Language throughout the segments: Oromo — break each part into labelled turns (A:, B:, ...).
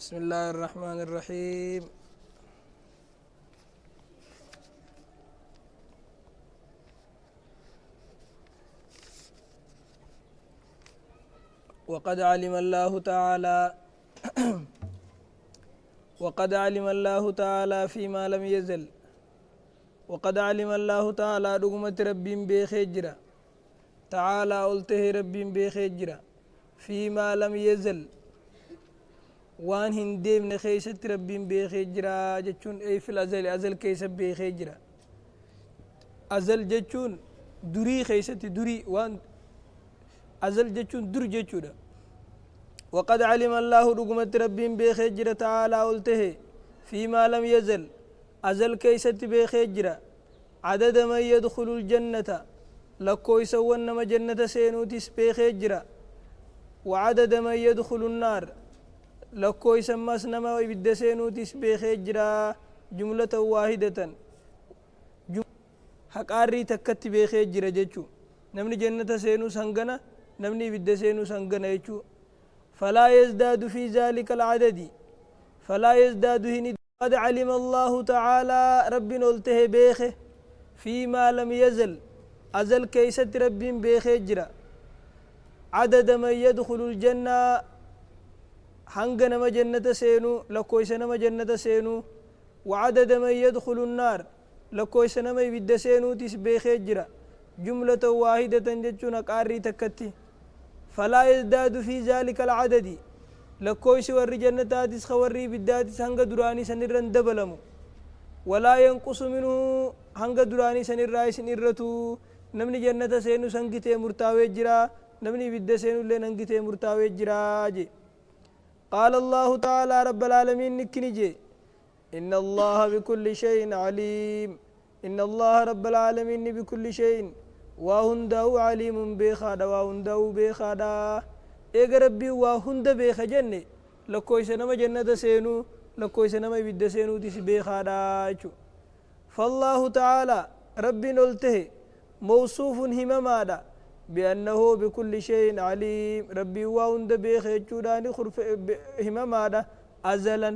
A: بسم الله الرحمن الرحيم. وقد علم الله تعالى وقد علم الله تعالى فيما لم يزل. وقد علم الله تعالى رغمة رب بخجرة تعالى قلته رب بخجرة فيما لم يزل وان هندم نخيست رب بخجرة جتشون أي في الأزل أزل كيس بخجرة أزل جتشون دري خيست دري وان أزل جتشون در جتشون. وقد علم الله رغمة رب بخجرة تعالى قلته فيما لم يزل أزل كيست بخجرة عدد من يدخل الجنة لكويس ونما جنة سينوتس بخجرة وعدد من يدخل النار لكويس ماس نما ويبد سينوتس بخجرة جملة واحدة حقاري تكت بخجرة جتشو نمني جنة سينو سنغنا نمني بد سينو سنغنا جتشو. فلا يزداد في ذلك العدد فلا يزداد هني. قد علم الله تعالى رب قلته بيخه فيما لم يزل أزل كيست رب بيخه جرا عدد من يدخل الجنة حنغنا ما جنة سينو لكويسنا ما جنة سينو وعدد من يدخل النار لكويسنا ما يبد سينو تس بيخه جرا جملة واحدة جتشونا قاري تكتي. فلا يزداد في ذلك العدد لكويس ور جنتاتس خوري بالداتس هنگ دراني سنرن دبلمو ولا ينقص منه هنگ دراني سنراي سنرتو نمني جنة سينو سنگته مرتاوي جرا نمني بد سينو لين هنگته مرتاوي جرا جي. قال الله تعالى رب العالمين نكنجي إن الله بكل شيء عليم. إن الله رب العالمين بكل شيء وهنده عليم بخادا وهنده بخادا إيجا ربي وهند بيخ جنة لكويس نما جنة سينو لكويس نما بيد سينو تس بيخادا. فالله تعالى ربي نلته موصوف هممادا بأنه بكل شيء عليم. ربي وهند بيخ جوداني خرف هممادا أزلا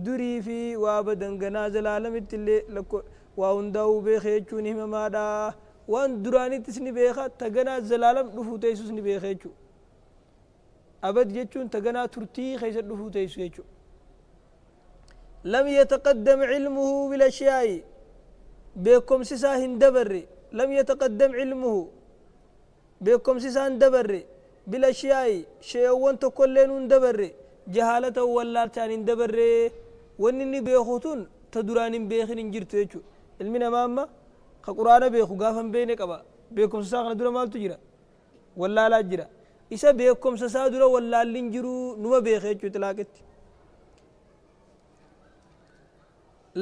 A: دري في وابدا جنازل عالم التلي لكو وهنده بيخ جون هممادا وان دراني تسني بيخا تجنا زلالم دفو تيسوسني بيخ جو أبد جتون تجنا ترتي خيس دفو تيسو جتون. لم يتقدم علمه بالأشياء بكم سسا هندبري لم يتقدم علمه بكم سسا هندبري بالأشياء شيء وانت كلن هندبري جهالة ولا تان هندبري وانني بيخوتون تدران بيخن انجرتو جتون المنا ماما قرآن بيخو قافن بينك أبا بيكم سسا خنا دورا مال تجرا ولا لا جرا إسا بيكم سسا دورا ولا لينجرو نما بيخيتشو تلاقت.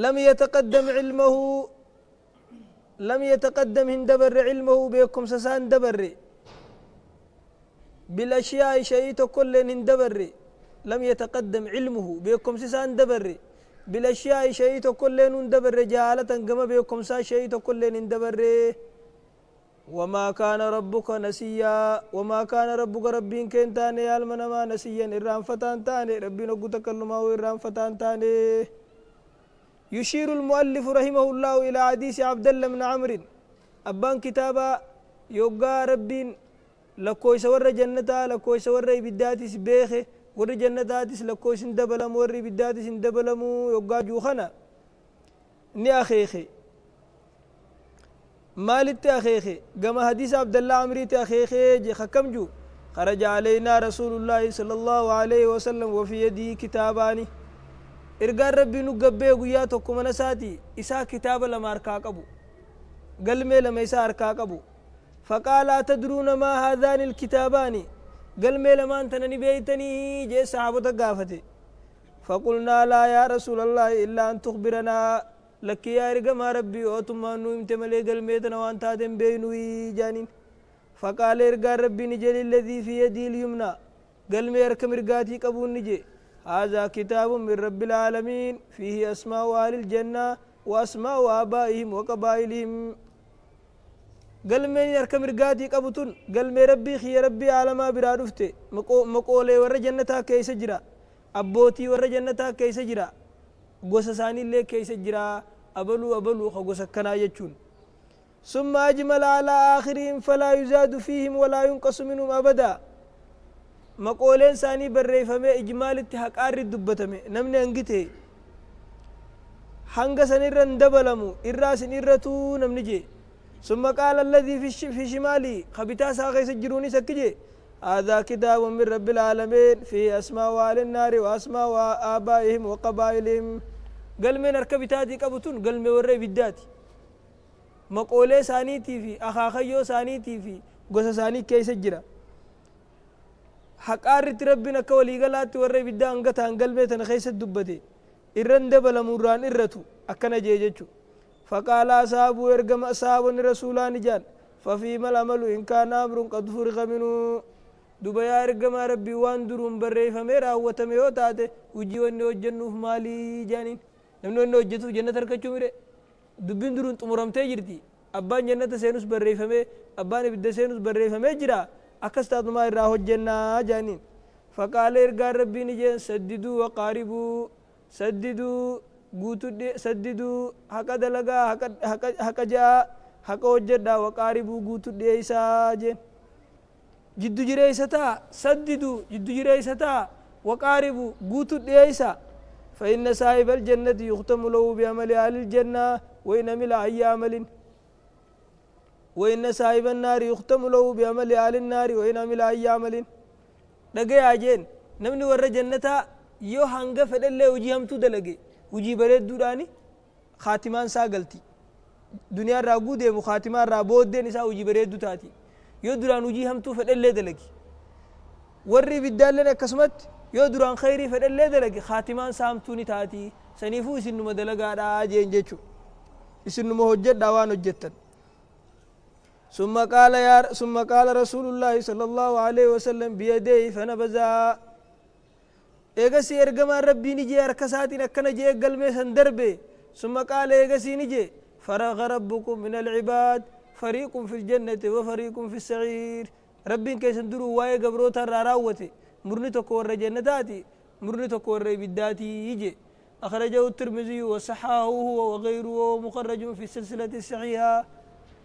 A: لم يتقدم علمه لم يتقدم هندبر علمه بيكم سسا هندبر بالأشياء شيء كل هندبر لم يتقدم علمه بيكم سسا هندبر بالأشياء شيء كل هندبر جهالة كما بيكم سا شيء كل هندبر. وما كان ربك نسيا وما كان ربك ربي كن تاني المنما نسيا إرام فتان تاني ربي نقو تكلمه إرام فتان تاني. يشير المؤلف رحمه الله إلى حديث عبد الله بن عمرو أبان كتابا يوغا ربي لكويس ور جنتا لكويس ور بداتس بيخه ور جنتاتس لكويس اندبلم ور بداتس اندبلم يوغا جوخنا ني أخيخي مالت أخيخي كما حديث عبد الله عمري أخيخي جي خكم جو خرج علينا رسول الله صلى الله عليه وسلم وفي يدي كتابان إرقال ربي نقبه قياتو كما نساتي إسا كتاب لما أركاكبو قلمي لما إسا أركاكبو فقال أتدرون ما هذان الكتابان قلمي لما أنتنني بيتني جي صحابة قافتي فقلنا لا يا رسول الله إلا أن تخبرنا لك يا رجما ربي أتما نوم تملي قلميتنا وأنت هادم بينوي جانين. فقال إرجع ربي نجل الذي في يدي اليمنى قلمي أركم رجاتي قبول نجي هذا كتاب من رب العالمين فيه أسماء أهل الجنة وأسماء آبائهم وقبائلهم. قلمي أركم رجاتي قبطون قلمي ربي خي ربي على ما برادفته مقولي ور جنتها كيس جرا Abbootii warra jannataa keessa jira, gosa isaaniillee keessa jira, abaluu abaluu ka gosa akkanaa jechuun. ثم أجمل على آخرهم فلا يزاد فيهم ولا ينقص منهم أبدا. Maqooleen isaanii barreeffamee ijmaalitti haqaarri dubbatame, namni hangite hanga san irra hin dabalamu, irraa isin irratuu namni jee. ثم قال الذي في شمالي, خبتا ساقي سجروني سكجي: هذا كتاب من رب العالمين فيه أسماء أهل النار وأسماء آبائهم وقبائلهم. قال من أركبتاتي قبتون قال من وري بداتي maqoolee isaaniitii fi akaakayyoo isaaniitii fi gosa isaanii keessa jira. Haqaarritti Rabbiin akka waliigalaatti warra ibiddaa hanga ta'an galmee tana keessatti dubbate, irran dabalamu, irraan irratu, akkana jee jechu. فقال أصحابه, ergama ashaabonni rasuulaa ni jaan: ففيما العمل إن كان أمر قد فرغ منه? Duba yaa ergamaa Rabbii, waan duruun barreeffamee raawwatame yoo taate, hujii wanni hojjennuuf maalii jaaniin? Namni wanni hojjetuuf jannata argachuu mire? Dubbiin duruun xumuramtee jirti. Abbaan jannata seenus barreeffamee, abbaan ibidda seenus barreeffamee jira. Akkas taatumaa irraa hojjennaa jaaniin. فقال, ergaan Rabbiin jeen: سددوا وقاربوا. سددوا, guutu. سددوا, haqa dalagaa, haqa ja'a, haqa hojjedhaa. وقاربوا, guutu dhiyeeysaa jeen. Jiddu jireeysa ta'a. سددوا, jiddu jireeysa ta'a. وقاربوا, guutu dhiyeeysa. فإن صاحب الجنة يختم له بعمل أهل الجنة وإن عمل أي عمل، وإن صاحب النار يختم له بعمل أهل النار وإن عمل أي عمل. Dhagayaa jeen. Namni warra jannataa yoo hanga fedhallee hojii hamtuu dalage, hojii bareedduudhaani kaatimaan isaa galti. Duniyaa irraa guudeemu, kaatimaa irraa booddeen isaa hojii bareedduu taati, yoo duraan hojii hamtuu fedhallee dalage. Warri ibiddaalleen akkasumatti, yoo duraan khayrii fedhallee dalage, kaatimaan isaa hamtuu ni taati. Saniifuu isinuma dalagaadhaa jeen jechu, isinuma hojjedhaa waan hojjettan. ثم قال رسول الله صلى الله عليه وسلم بيديه فنبذا. Eegasii ergamaan Rabbii ni jee, harka isaatiin akkana jee galmee san darbe. ثم قال, eegasii ni jee: فرغ ربكم من العباد، فريق في الجنة وفريق في السعير. Rabbiin keessan duruu waa'ee gabroota irraa raawwate. Murni tokko warra jannataati, murni tokko warra ibiddaatii je. أخرجه الترمذي وصححه هو وغيره، وهو مخرج في السلسلة الصحيحة.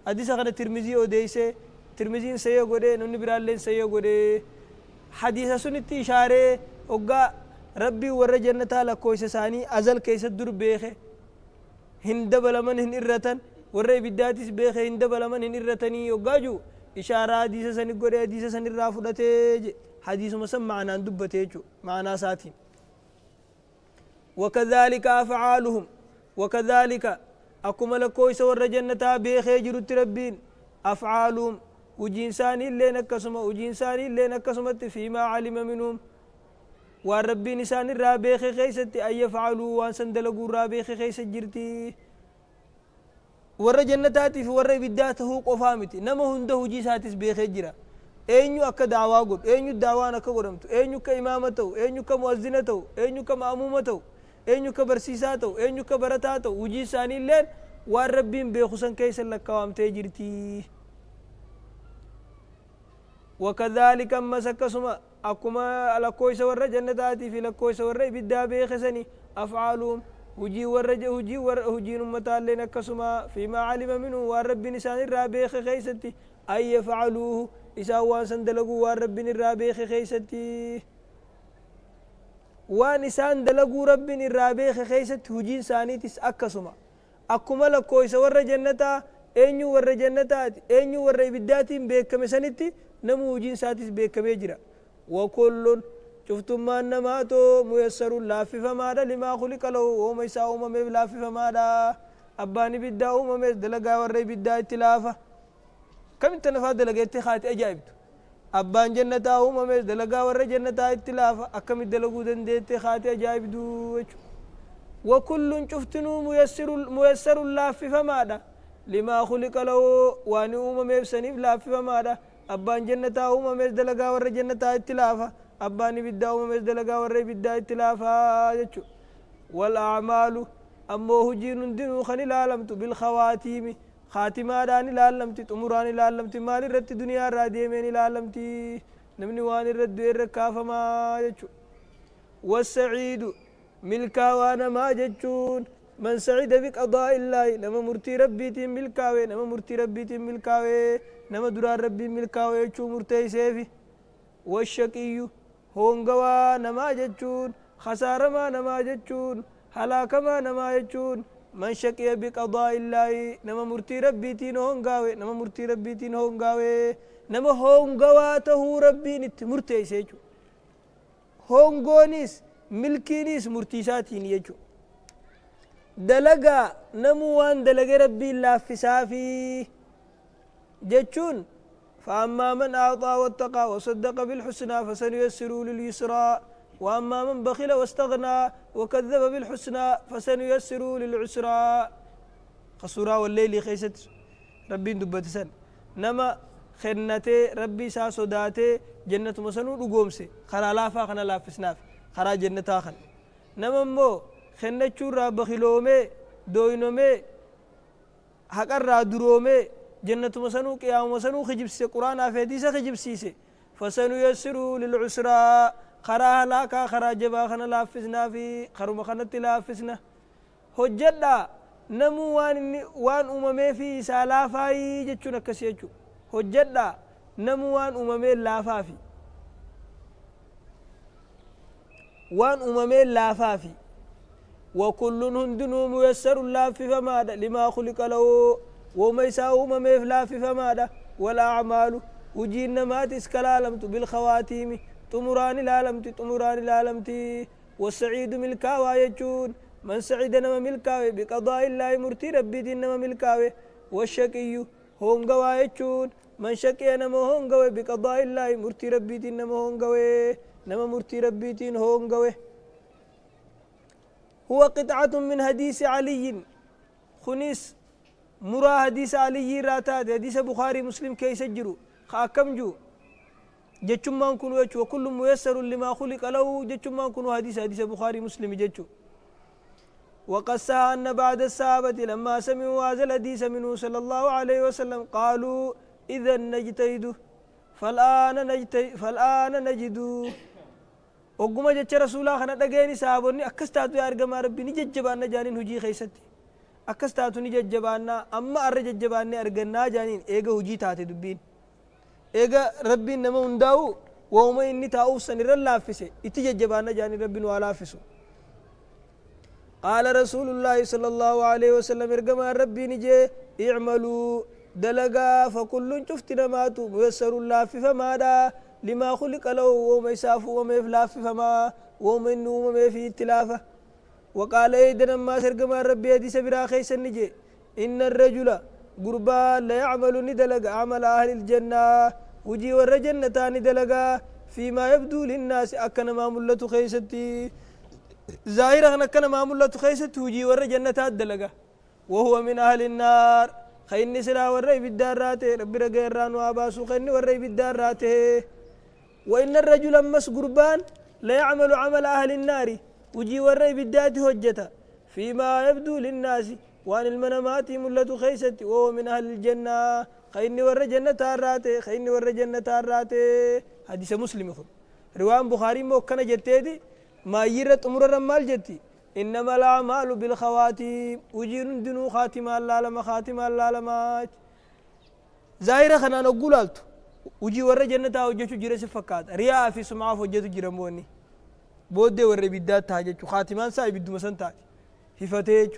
A: حديث kana Tirmizii odeeyse. Tirmiziin sayyoo godhe, namni biraalleen sayyoo godhe. Hadiisa sunitti ishaaree hoggaa Rabbii warra jannataa lakkoofsa isaanii azal keessatti dur beeke, hin dabalaman, hin irratan. Warra ibiddaatis beeke, hin dabalaman, hin irratanii hoggaa jiru, ishaaraa hadiisa sani godhe, hadiisa san irraa fudhatee je. Hadiisuma san ma'anaan dubbate jechuu, ma'anaa isaatiin. وكذلك أفعالهم. وكذلك, akkuma lakkoofsa warra jannataa beekee jirutti Rabbiin, أفعالهم, hujiin isaanii illeen akkasuma, hujiin isaanii illeen akkasumatti. فيما علم منهم, waan Rabbiin isaan irraa beeke keeysatti, أن يفعلوا, waan san dalaguu irraa beeke keeysa jirti. Warra jannataatii fi warra ibiddaa tahuu qofaa miti, nama hunda hujii isaatis beekee jira. Eenyu akka daawaa godhu, eenyu daawaan akka godhamtu, eenyu akka imaama ta'u, eenyu akka mu'azzina ta'u, eenyu akka ma'amuuma ta'u, eenyu akka barsiisaa ta'u, eenyu akka barataa ta'u, hujii isaanii illeen waan Rabbiin beeku san keessa lakkaawamtee jirti. وكذلك, ammas akkasuma, akkuma lakkoofsa warra jannataatii fi lakkoofsa warra ibiddaa beekesani, أفعالهم, hujii warra hujii warra hujiin ummataalleen akkasuma. فيما علم منه, waan Rabbiin isaan irraa beeke keeysatti, أن يفعلوه, isaan waan san dalaguu waan Rabbiin irraa beeke keeysatti, waan isaan dalaguu Rabbiin irraa beeke keeysatti, hujiin isaaniitis akkasuma. Akkuma lakkoofsa warra jannataa, eenyu warra jannataati, eenyu warra ibiddaatiin beekame sanitti, namu hujiin isaatis beekamee jira. وكل, cuftummaan namaatoo, ميسر, laaffifamaadha, لما خلق له, wooma isaa uumameef laaffifamaadha. Abbaan ibiddaa uumamees dalagaa warra ibiddaa itti laafa. Kamitti nafaa dalageetti haati ajaa'ibtu. Abbaan jannataa uumamees dalagaa warra jannataa itti laafa. Akkamitti dalaguu dandeette haati ajaa'ibdu jechu. وكل, cuftinuu, ميسر, ميسر, laaffifamaadha, لما خلق له, waan uumameef saniif laaffifamaadha. Abbaan jannataa uumamees dalagaa warra jannataa itti laafa, abbaan ibiddaa uumamees dalagaa warra ibiddaa itti laafaa jechu. والأعمال, ammoo hujiin hundinuu kan ilaalamtu, بالخواتيم, khaatimaadhaan ilaalamti, xumuraan ilaalamti. Maal irratti duniyaa irraa deemeen ilaalamti. Namni waan irra du'e irra kaafamaa jechu. والسعيد milkaawaa namaa jechuun من سعد بقضاء الله نما مرتي ربيتين ملكاوي نما مرتي ربيتين ملكاوي نما درار ربي ملكاوي يجو مرتي سيفي. والشقي هونغوا نما جتشون خسارة ما نما جتشون هلاك ما نما جتشون من شقي بقضاء الله نما مرتي ربيتين هونغاوي نما مرتي ربيتين هونغاوي نما هونغوا تهو ربي نت مرتي سيجو هونغونيس ملكينيس مرتيساتين يجو دلقا نموان دلق ربي الله في سافي جتشون. فأما من أعطى واتقى وصدق بالحسنى فسنيسره لليسرى وأما من بخل واستغنى وكذب بالحسنى فسنيسره للعسرى. خسورا والليل خيست ربي دبتسن نما خنتي ربي ساسوداتي جنة مسنو رقومسي خرا لافا خنا لافسناف خرا جنة خن نما مو خنتشورا بخلومي دوينومي حقرا درومي جنة مسنو قيام مسنو خجبسي قرآن في خجبسيسي فسنيسره للعسرى خرا لاكا خرا جبا خنا لافسنا في خرم خنا تلافسنا هجدا نمو وان أممي في سالافاي جتشونا كسيجو هجدا نمو وان أممي لافافي وان أممي لافافي وكل هندنو ميسر لافي فما لما خلق له وما يساو أممي لافي فما ولا أعمال وجينا ما تسكلالمت بالخواتيم تمران لالمت تمران لالمت. والسعيد ملكاوى يجون من سعيد نما ملكاوي بقضاء الله مرتي ربي دين نما ملكاوي. والشقي هونغوا يجون من شقي نما هونغوي بقضاء الله مرتي ربي دين نما هونغوي نما مرتي ربي دين هونغوي. هو قطعة من حديث علي خنيس مرا حديث علي راتاد حديث بخاري مسلم كي سجروا خاكم جو جتشمان كنوا يجوا وكل ميسر لما خلق له جتشمان كنوا حديث بخاري مسلم جتشو. وقص أن بعد الصحابة لما سمعوا هذا الحديث منه صلى الله عليه وسلم قالوا إذا نجتهد فالآن نجتهد فالآن نجد. وقم جتش رسول الله خنا دغيني صحابوني أكستاتو يا أرجما ربي نججبان جانين هجي خيستي أكستاتو نججبان أما أرججبان أرجنا جانين إيجا هجي تاتي دبين إيجا ربي نما ونداو وما إني تاوف سنير اللافسة إتججبان جانين ربي نوالافسو. قال رسول الله صلى الله عليه وسلم إرجما ربي نجي اعملوا دلقا فكل شفت نماتو ميسر الله فما دا لما خلق له وما يسافو وما يفلاف فما وما إنه وما في اتلافه. وقال أيضا ما سرقما ربي هدي سبرا خيسا نجي إن الرجل قربان لا يعمل ندلق عمل أهل الجنة وجي والرجنة ندلق فيما يبدو للناس أكن ما ملة خيستي ظاهرا أكن ما ملة خيستي وجي والرجنة الدلقة وهو من أهل النار خيني سلا والري بالدار راته ربي رجيران واباسو خيني والري بالدار راته. وإن الرجل أمس قربان لا يعمل عمل أهل النار وجي والري بالذات هجته فيما يبدو للناس وأن المنامات ملة خيستي وهو من أهل الجنة خيني ور جنة راته خيني ور جنة راته. حديث مسلم خذ روان بخاري مو كان جتيدي ما يرت أمر الرمال جتي إنما الأعمال بالخواتيم وجين دنو خاتم الله لما خاتم الله لما زايرة خنا نقولالتو وجي ور جنة وجهته جرس فكات رياء في سمعة وجهته جرموني بودي ور بالذات تاجته خاتمان ساي بدو مسن تاج هفتيج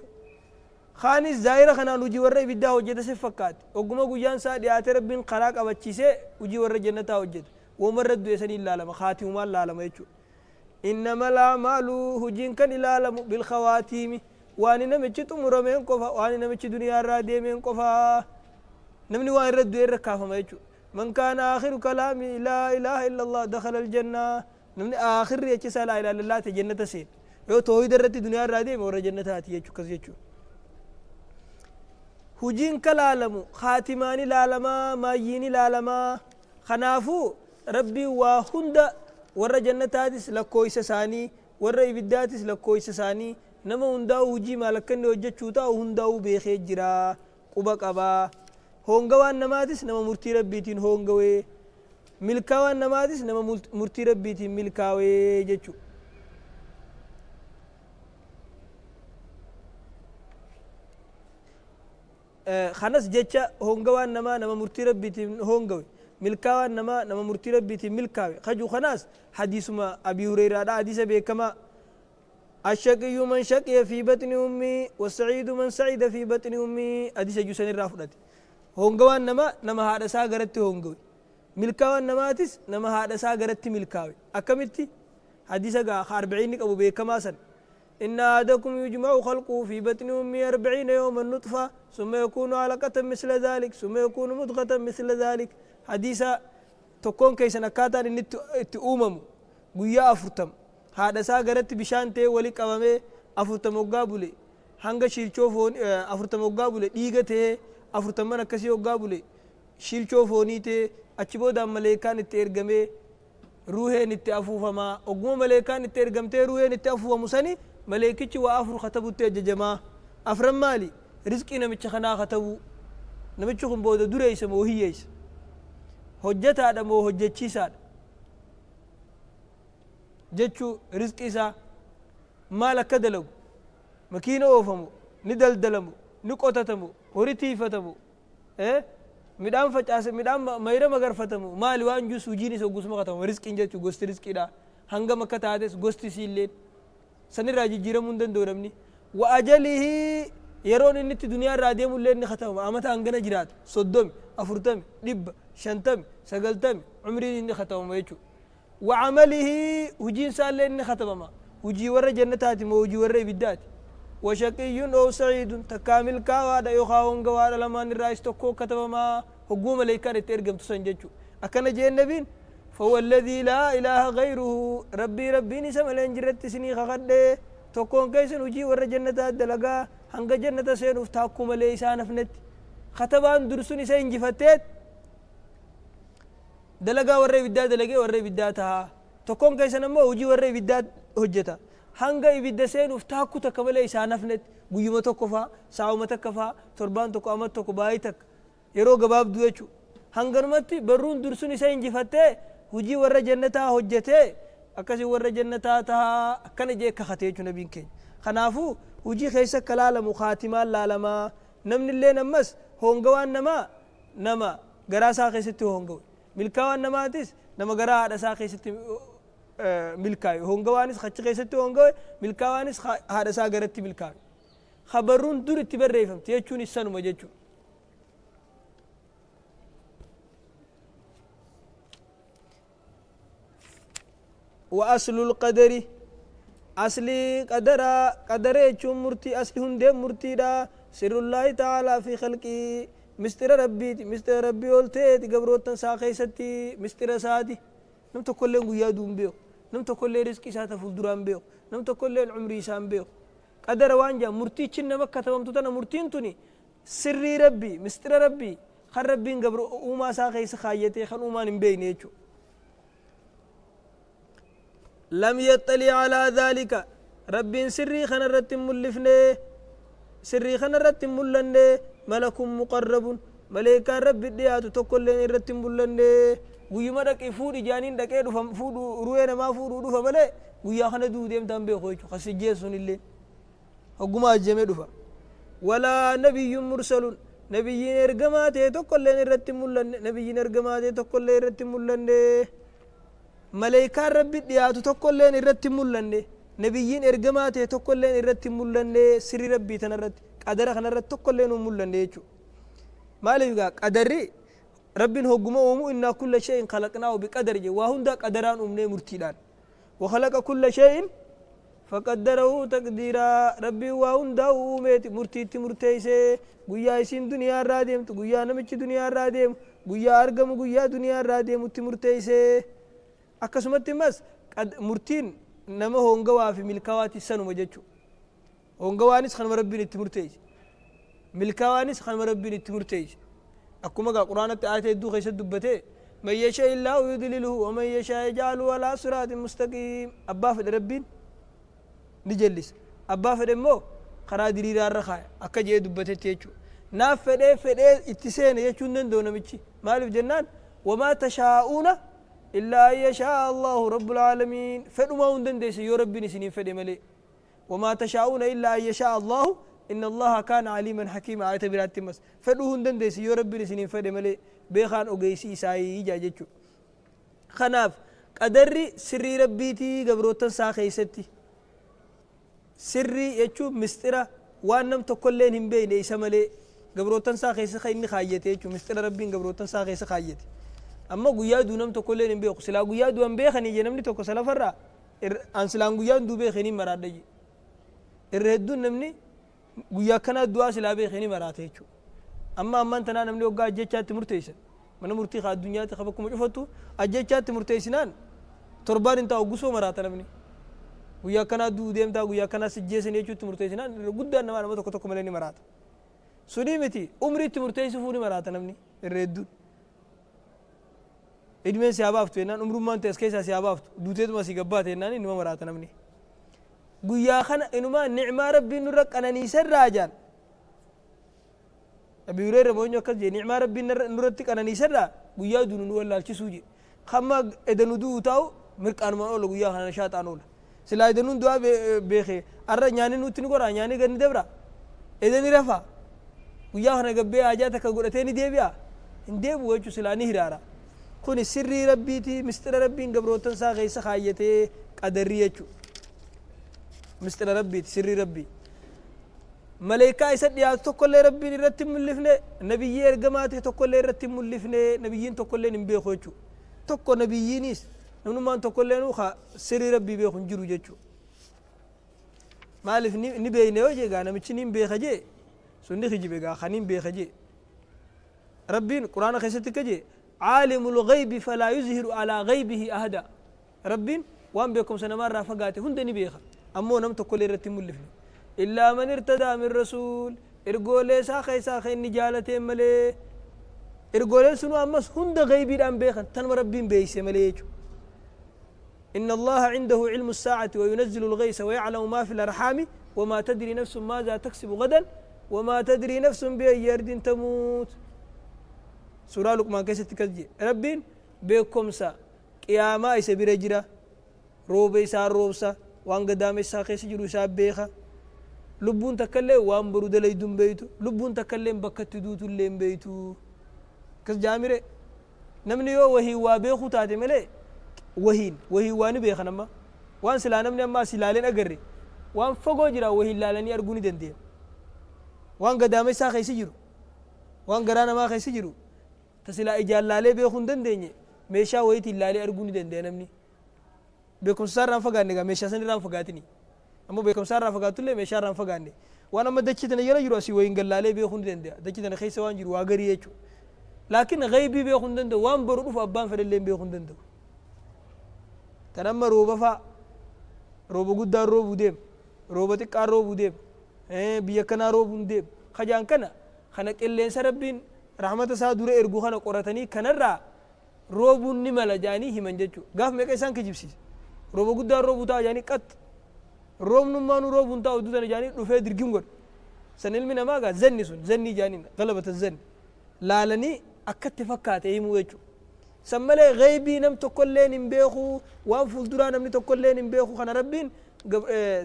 A: خاني زايرة خنا نوجي ور بالذات وجهته سفكات وقوم جوجان سا ديات ربين قراك أبتشيسه وجي ور جنة وجهته ومرد يسني الله لما خاتم الله لما يجو إنما الأعمال هجين كان إلى لم بالخواتيم وأنا نمشي تمر من كفا وأنا نمشي دنيا رادي من كفا نمني وأنا رد يركافة ما يجو من كان آخر كلامي لا إله إلا الله دخل الجنة نمني آخر يجلس لا إله إلا الله تجنة سين يو توحيد الرت دنيا رادي مور جنة هاتي يجو كذي يجو هجين كلالم خاتماني لالما ماييني لالما خنافو ربي وهند ورا جنة هاتس لكويس ساني ورا إبداتس لكويس ساني نما هنداو هجي مالكني وجه شوتا هنداو بخير جرا قبك أبا هونغوان نماتس نما مرتي ربيتين هونغوي ملكاوان نماتس نما مرتي ربيتين ملكاوي جتشو. Kanas jecha hongawaan namaa nama murtii rabbiitiin hongawe, milkaawaan namaa nama murtii rabbiitiin milkaawe kaju. Kanaas hadiisuma Abi Hureyraadha, hadiisa beekamaa: الشقي من شقي في بطن أمي والسعيد من سعد في بطن أمي. حديث جوسن الرا فدت. هونغوان نما نما هذا سا غرتي هونغوي، ملكاوان نماتس نما هذا سا غرتي ملكاوي. أكملتي حديث غا 40 أبو بكما سن: إن أحدكم يجمع خلقه في بطن أمه 40 يوما نطفة، ثم يكون علقة مثل ذلك، ثم يكون مضغة مثل ذلك. حديث tokkoon keessan akkaataan inni itti uumamu guyyaa 40 haadha isaa garatti bishaan ta'ee wali qabamee, 40 hoggaa bule hanga shiilchoo foon, 40 hoggaa bule dhiiga ta'ee, 40n akkasii hoggaa bule shiilchoo foonii ta'ee, achi boodaan maleekaan itti ergamee ruuheen itti afuufamaa. Ogguma maleekaan itti ergamtee ruuheen itti afuufamu sani maleekichi waa afur katabutti ajajamaa. Afran maali? Rizqii namicha kanaa katabuu: namichi kun booda dureeysa moo hiyyeeysa, hojjetaadha moo hojjechiisaadha jechuu, rizqii isaa maal akka dalagu, makiina oofamu, ni daldalamu, ni qotatamu, horii tiifatamu, midhaan facaase, midhaan mayra magarfatamu, maali waan jus hujiin isa gusuma katamu. Rizqiin jechuu gosti rizqiidha hangam akka taates, gosti isiilleen sanirraa jijjiiramuu hin danda'u namni. Wa ajalihi, yeroon inni itti duniyaa irraa deemullee inni katabama: amata hangana jiraata, 30, 40, 100, 50, 90, umriin inni katabama jechuudha. Wa camalihi, hujiin isaallee inni katabama: hujii warra jannataati moo hujii warra ibiddaati. Wa shaqiyyun oo saciidun, takkaa milkaawaadha yookaa hongawaadha, lamaan irraa is tokkoo katabamaa hogguu maleekaan itti ergamtu san jechuu. Akkana jeen nabiin: فهو الذي لا إله غيره، ربي ربين isa malee hin jirretti isinii kakadhe, tokkoon keessan hujii warra jannataa dalagaa hanga jannata seenuuf taakkuu malee isaan hafnetti katabaan dursun isa injifatteet dalagaa warra ibiddaa dalagee warra ibiddaa tahaa. Tokkoon keessan ammoo hujii warra ibiddaa hojjeta hanga ibidda seenuuf taakkuu takka malee isaan hafnetti, guyyuma tokko faa, saa'uma takka faa, torbaan tokko, amata tokko, baay'ee takka, yeroo gabaabduu jechuu. Hanganumatti barruun dursun isa injifattee hujii warra jannataa hojjetee akkasii warra jannataa tahaa. Akkana jee kakate jechuu nabiin keenya. Kanaafuu hujii keessa akka laalamu kaatimaan laalamaa. Namni illeen ammas hongawaan namaa nama garaa isaa keessatti hongawe, milkaawaan namaatis nama garaa haadha isaa keessatti milkaawe. Hongawaanis achi keessatti hongawe, milkaawaanis haadha isaa garatti milkaawe. Kabarruun dur itti barreeffamte jechuun sanuma jechuudha. وأصل القدر، أصلي قدر، قدر يجون مرتي، أصلي هندي مرتي دا سر الله تعالى في خلقه، مستر ربي، مستر ربي قلتي قبروتن ساقيستي مستر سادي. نم تقول لهم ويا دوم بيو، نم تقول لي رزقي ساتا فولدران بيو، نم تقول لي عمري سام بيو. قدر وانجا مرتي چن مكة تمام مرتين توني سري ربي، مستر ربي، خر ربين قبر وما ساقيس خايتي خن وما نبين يجو. لم يطلع على ذلك، رب سري خن الرتم ملفني، سري خن الرتم ملني، ملك مقرب، ملائكة رب الديات تقول لين الرتم ملني. ويما دك فود جانين دك دفم فود روينا ما فود دفم ملأ ويا خن دو ديم تام بخوي خس جيسون اللي هجوم الجميع دفع. ولا نبي مرسل، نبي إرجمات تقول لين الرتم ملني، نبي إرجمات تقول لين الرتم ملني، ملائكة ربي دياتو تقول لين الرتم ملني، نبيين إرجمات تقول لين الرتم ملني. سري ربي تنرت قدر خنرت تقول لين ملني يجو مالي قدري ربي هجوم إن كل شيء خلقناه بقدر وهم دا قدران أمني مرتدان وخلق كل شيء فقدره تقديرا. ربي وهم دا أميت مرتيت مرتيسه قويا يسين دنيا راديم تقويا نمشي دنيا راديم قويا أرجم قويا دنيا راديم مرتيسه. Akkasumatti immas murtiin nama hongawaa fi milkaawaati sanuma jechuudha. Hongawaanis kanuma rabbiin itti murteesse, milkaawaanis kanuma rabbiin itti murteesse. Akkuma gaa quraanatti aayata hedduu keessatti dubbatee: من يشاء الله يضلله ومن يشاء يجعله على صراط مستقيم. Abbaa fedhe rabbiin ni jallisa, abbaa fedhe immoo karaa diriiraa irra kaaya akka jee dubbatetti jechuudha. Naaf fedhee fedhee itti seene jechuun danda'u namichi. Maaliif jennaan وما تشاءون إلا أن يشاء الله رب العالمين. فدما هندن ديس يو ربي نسنين فدي ملي. وما تشاءون إلا أن يشاء الله إن الله كان عليما حكيما. آية برات مس فدوهن دنديس يو ربي سنين فد ملي بيخان اوغيسي ساي جاجچو. خناف قدري سري ربيتي غبروتن سا خيستي سري يچو مسترا وانم تكلين هم بين ايسا ملي غبروتن سا خيس خيني خايته يچو مسترا ربين غبروتن سا خيس خايته. اما غيا دونم تكلين هم بيخ سلا غيا دوم بيخني جنمني تكو سلفرا ان سلان غيا دو بيخني مرادجي الردون نمني غيا كنا دعاء سلا بيخني مراته يچو. اما امان تنا نمني وغا جچات مرتيسن من مرتي خا الدنيا تخبكم شفتو اجچات مرتيسنان تربان انت اوغسو مراته نمني غيا كنا دو ديمتا غيا كنا سجيسن يچو تمرتيسنان غدان نما نما تكو تكو ملني مراته سنيمتي عمري تمرتيس فوني مراته نمني الردون ادمن سيابافتو انان عمرو مان تسكيسا سيابافتو دوتيت ما سيغبات انان انما مراته نمني غيا خنا انما نعمه ربي نرق انني سراجان ابي هريره بونيو كجي نعمه ربي نرتك انني سرا غيا دون نولالچسوجي خما ادنو دو تاو مرقان ما اول غيا خنا شاطان اول سلا ادنو دوا بيخي ار نياني نوتن غورا نياني غني دبرا ادني رفا غيا خنا غبي اجا تك غودتني ديبيا انديب وچو سلا نهرارا كوني سري ربيتي مستر ربي غبروتن سا غيس خايته قدريچو مستر ربي سري ربي ملائكة يسد يا تقول ربي رتم ملفنه نبي يرجماته تقول رتم ملفنه نبيين تقول نبي خوجو تقول نبيينيس نمن ما تقول نوخا سري ربي بيخون جرو جچو مالف نبي نيوجي غانا مچنين بيخجي سني خجي بيغا خنين بيخجي ربي قرآن خيستك جي عالم الغيب فلا يظهر على غيبه أحدا ربي وان بكم سنمار رافقاته هندني بيخا أمو نم تقول رتم ملفنه إلا من ارتدى من رسول إرجولي ساخي ساخي نجالتين ملي إرجولي سنو أمس هند غيبي الآن بيخن تنم ربين بيسي مليجو. إن الله عنده علم الساعة وينزل الغيث ويعلم ما في الأرحام وما تدري نفس ماذا تكسب غدا وما تدري نفس بأي أرض تموت. سورة لقمان كيسة تكجي ربين بيكم سا قياما يسبير جرا روبي سا روبسا وان قدامي ساخي سجلو سا بيخا لبون تكلم وان برود ليدون بيتو لبون تكلم بكت دوتو لين بيتو كس جامرة نمني يو وهي وابيخو تاتي ملي وهين وهي واني بيخا نما وان سلا نمني أما سلالين أقري وان فقو جرا وهي لالاني أرقوني دندين وان قدامي ساخي سجلو وان قرانا ما خي سجلو تسلا إجال لالي بيخون دنديني ميشا ويتي لالي أرقوني دندين نمني بكم سار ران فقاني ميشا سن ران فقاتني أما بكم سار ران فقاتو لي ميشا ران فقاني وانا ما دچتنا يلا جرو سي وين قال لالي بيخون دندي دچتنا خيس وان جرو واغري يچو لكن غيبي بيخون دندي وان برو فابان فدلين بيخون دندي تنما روبا فا روبا غدا روبو ديم روبا تقا روبو ديم بيكنا روبو ديم خجان كنا خنا قلين سربين رحمة سادور ارغو خنا قرتني كنرا روبو نملا جاني همن جچو غاف ميقيسان كجيبسي روبا غدا روبو تا جاني قط روم نمانو روب انتا ودودنا جاني رفي درجم قر سنل من ما قال زني سن زني جاني غلبة الزن لالني أكدت فكات أي موجو سمله غيبي نم تقول لين بيخو وان فلدرا نم تقول لين بيخو خنا ربين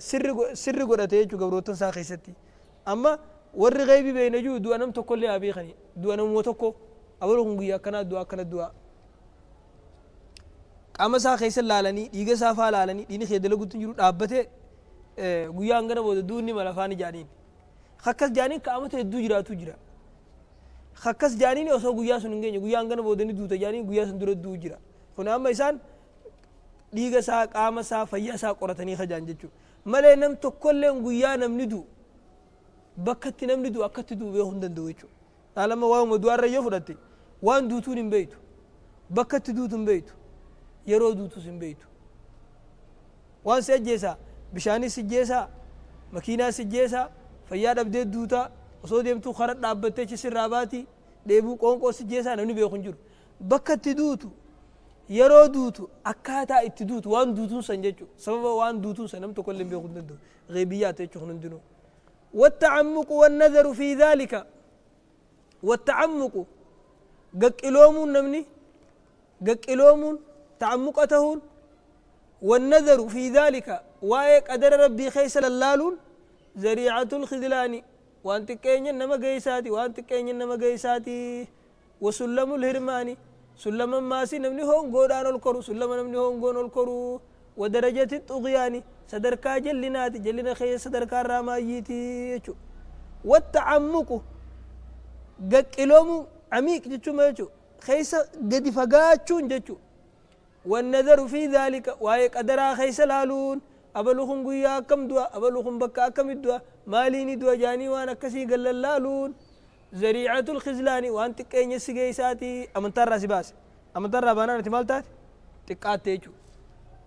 A: سر سر قرأت يجو قبروتن ساخي ستي أما ور غيبي بين جو دو نم تقول لي أبي خني دو نم وتكو أولهم قيا كنا دعاء كنا دعاء أما ساخي سل لالني يجي سافا لالني ديني خيدلو قلت نجرو أبته guyyaa hangana booda duunni malafaani jaaniin akkas jaaniin ka'amata hedduu jiraatu jira akkas jaaniin osoo guyyaa sun hin geenye guyyaa hangana booda ni duuta jaaniin guyyaa sun dura du'u jira kun amma isaan dhiiga isaa qaama isaa fayyaa isaa qoratanii kajaan jechuudha malee nam tokkolleen guyyaa namni du'u bakkatti namni du'u akkatti du'u beekuu hin danda'u jechuudha dhaalama waa'uma du'aarra yoo fudhatte waan duutuun hin beeytu bakkatti duutu hin beeytu yeroo duutus hin beeytu waan si ajjeesaa bishaanii si jeesaa makiinaa si jeesaa fayyaa dhabdee duutaa osoo deemtuu kara dhaabbattee achi sirraa baati dheebuu qoonqoo si jeesaa namni beeku hin jiru bakka itti duutu yeroo duutu akkaataa itti duutu waan duutuun san jechuudha sababa waan duutuun san namni tokko illee beekuu hin danda'u gheebiyyaata jechuudha kun hundinuu. والتعمق والنذر في ذلك والتعمق قلوم نمني قلوم تعمقتهن والنذر في ذلك وايك قدر ربي خيس للالون ذريعة الخذلان وان تكين نما جيساتي وان تكين نما جيساتي وسلم الهرماني سلم ماسي نمني هون غودان الكرو سلم نمني هون غون الكرو ودرجة الطغياني صدركا جلناتي جلنا خي صدركا رامايتي والتعمق قلوم عميق جتشو ما جتشو خيس قد فقاتشون جتشو والنذر في ذلك وايك أدرا خيس لالون أبلوخن قويا كم دوا أبلوخن بكا كم دوا ماليني دوا جاني وانا كسي قل لالون زريعة الخزلاني وانت كين يسجيساتي أمن ترى سباس أمن ترى بنانة مالتات تكاتيجو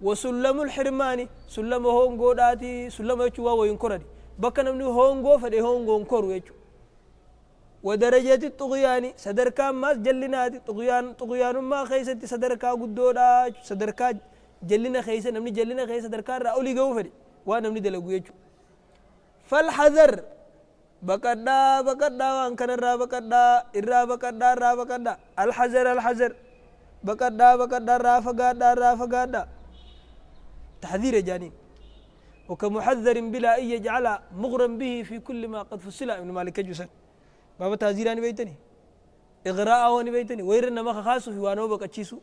A: وسلم الحرماني سلم هون قوداتي سلم يجوا وينكردي بكا نمني هون قو فدي هون قو انكرو يجو ودرجة الطغيان صدركا ما جلناتي طغيان ما خيستي صدركا قدودا صدركا جلنا خيسة نمني جلنا خيسة صدركا رأولي قو فدي وانا نمني دلقو يجو فالحذر بقدا بقدا وان كان الرا بقدا الرا بقدا الرا بقدا الحذر الحذر بقدا بقدا الرا فقادا الرا فقادا تحذير جانين وكمحذر بلا أن يجعل مغرم به في كل ما قد فصل ابن مالك جسد بابا تحذيران بيتني إغراء بيتني ويرنا ما خاصو في وانو بقتشيسو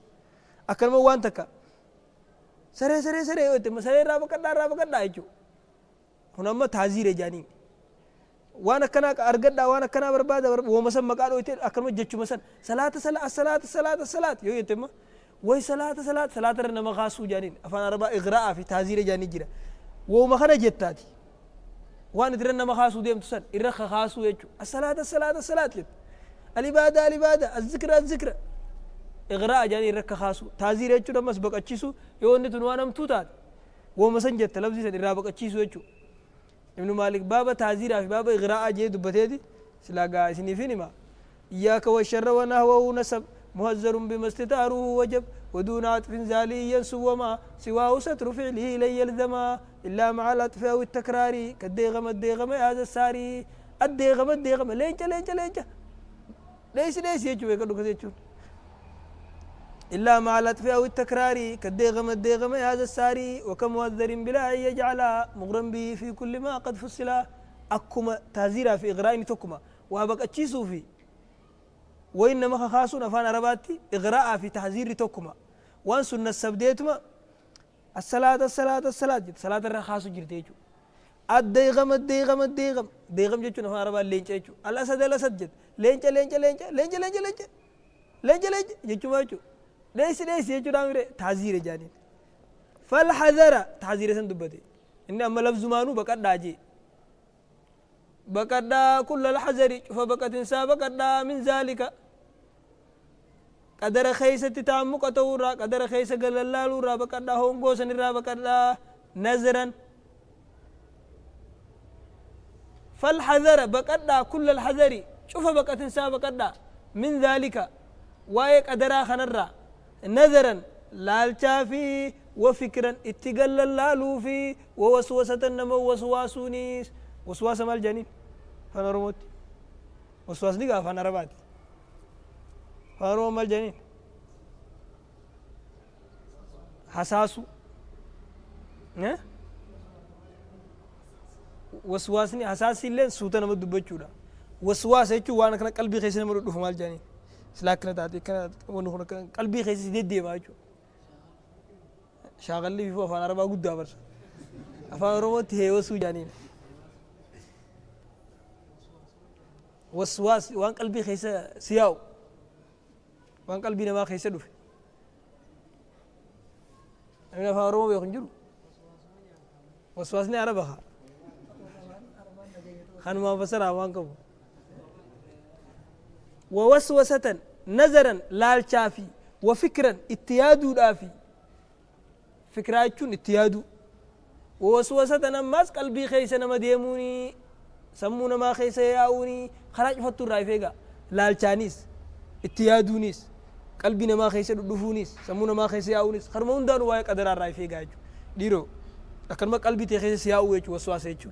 A: أكلمه وانتك سري سري سري وتم سري الرا بقدا الرا بقدا يجو هنا ما تحذير جانين وانا كنا ارغدا وانا كنا برباده ومسن مقالو يتي اكلمه جچو مسن صلاه صلاه صلاه صلاه صلاه يو يتم وي صلاه صلاه صلاه رنا مخاسو جانين افان اربا اغراء في تعذير جاني جرا وما خنا جتاتي وانا درنا مخاسو ديم تسن ارخ خاسو يجو الصلاه الصلاه الصلاه العباده العباده الذكر الذكر اغراء جاني رك خاسو تعذير يجو دمس بقچيسو يونتن وانا متوتات ومسن جت لفظي سن را بقچيسو يجو ابن مالك بابا تعذير في بابا إغراء جيد دبتيدي سلاقا سنفيني ما إياك والشر ونهوه نسب مهزر بما استتاره وجب ودون عطف زالي ينسو وما سواه ستر فعله لن يلزما إلا مع العطف أو التكرار كالديغم الديغم هذا الساري الديغم الديغم لينجا لينجا لينجا ليس ليس يجو يقولوا كذا يجو إلا مع العطف أو التكرار كالديغم الديغم هذا الساري وكمؤذر بلا أن يجعل مغرم به في كل ما قد فصل أكما تازيرا في إغراء تكما وأبقى أتشيسو في وإنما خاصون أفان رباتي إغراء في تحذير تكما وأن سنة السبديتما الصلاة الصلاة الصلاة صلاة الرخاص جرتيجو الديغم الديغم الديغم ديغم جتو نفان ربات لينج جتو الأسد الأسد جت لينج لينج لينج لينج لينج لينج لينج لينج جتو ما جتو ليس ليس يجو دامره تعذير جانين فالحذر تعذير سندبتي إن أما لفظ مانو بقد داجي بقد كل الحذر فبقت إنسا بقد من ذلك قدر خيسة تعمق تورا قدر خيسة قال الله لورا بقد هون غوسن را بقد نزرا فالحذر بقد كل الحذر شوف بقت إنسا بقد من ذلك وايك قدر خنرا نذرا لالشافي وفكرا اتقل اللالوفي ووسوسة النمو وسواسونيس وسواس مال جنين فانا رموت وسواس نيقا فانا ربات فانا رموت مال جنين حساسو نه وسواسني حساسي لين سوتا نمو دبچودا وسواس يچو وانا كنا قلبي خيس نمو دفو مال جنين سلاكنا تاتي كنا ونخنا قلبي خيس ديدي ماچو شاغل لي في فانا ربا غدا برس افان روت هي وسو جانين وسواس وان قلبي خيس سياو وان قلبي نما خيس دف انا فان روم يخنجرو وسواسني عربها خان ما فسر وان كم ووسوسة نظرا لالشافي وفكرا اتيادو دافي فكرة اتيادو ووسوسة نماس قلبي خيس نما ديموني سمونا ما خيس ياوني خراج فتو رايفيغا لالشانيس اتيادونيس قلبي نما خيس دفونيس سمونا ما خيس ياونيس خرمون دانو واي قدر رايفيغا ديرو لكن ما قلبي تخيس ياو وسواسة يچو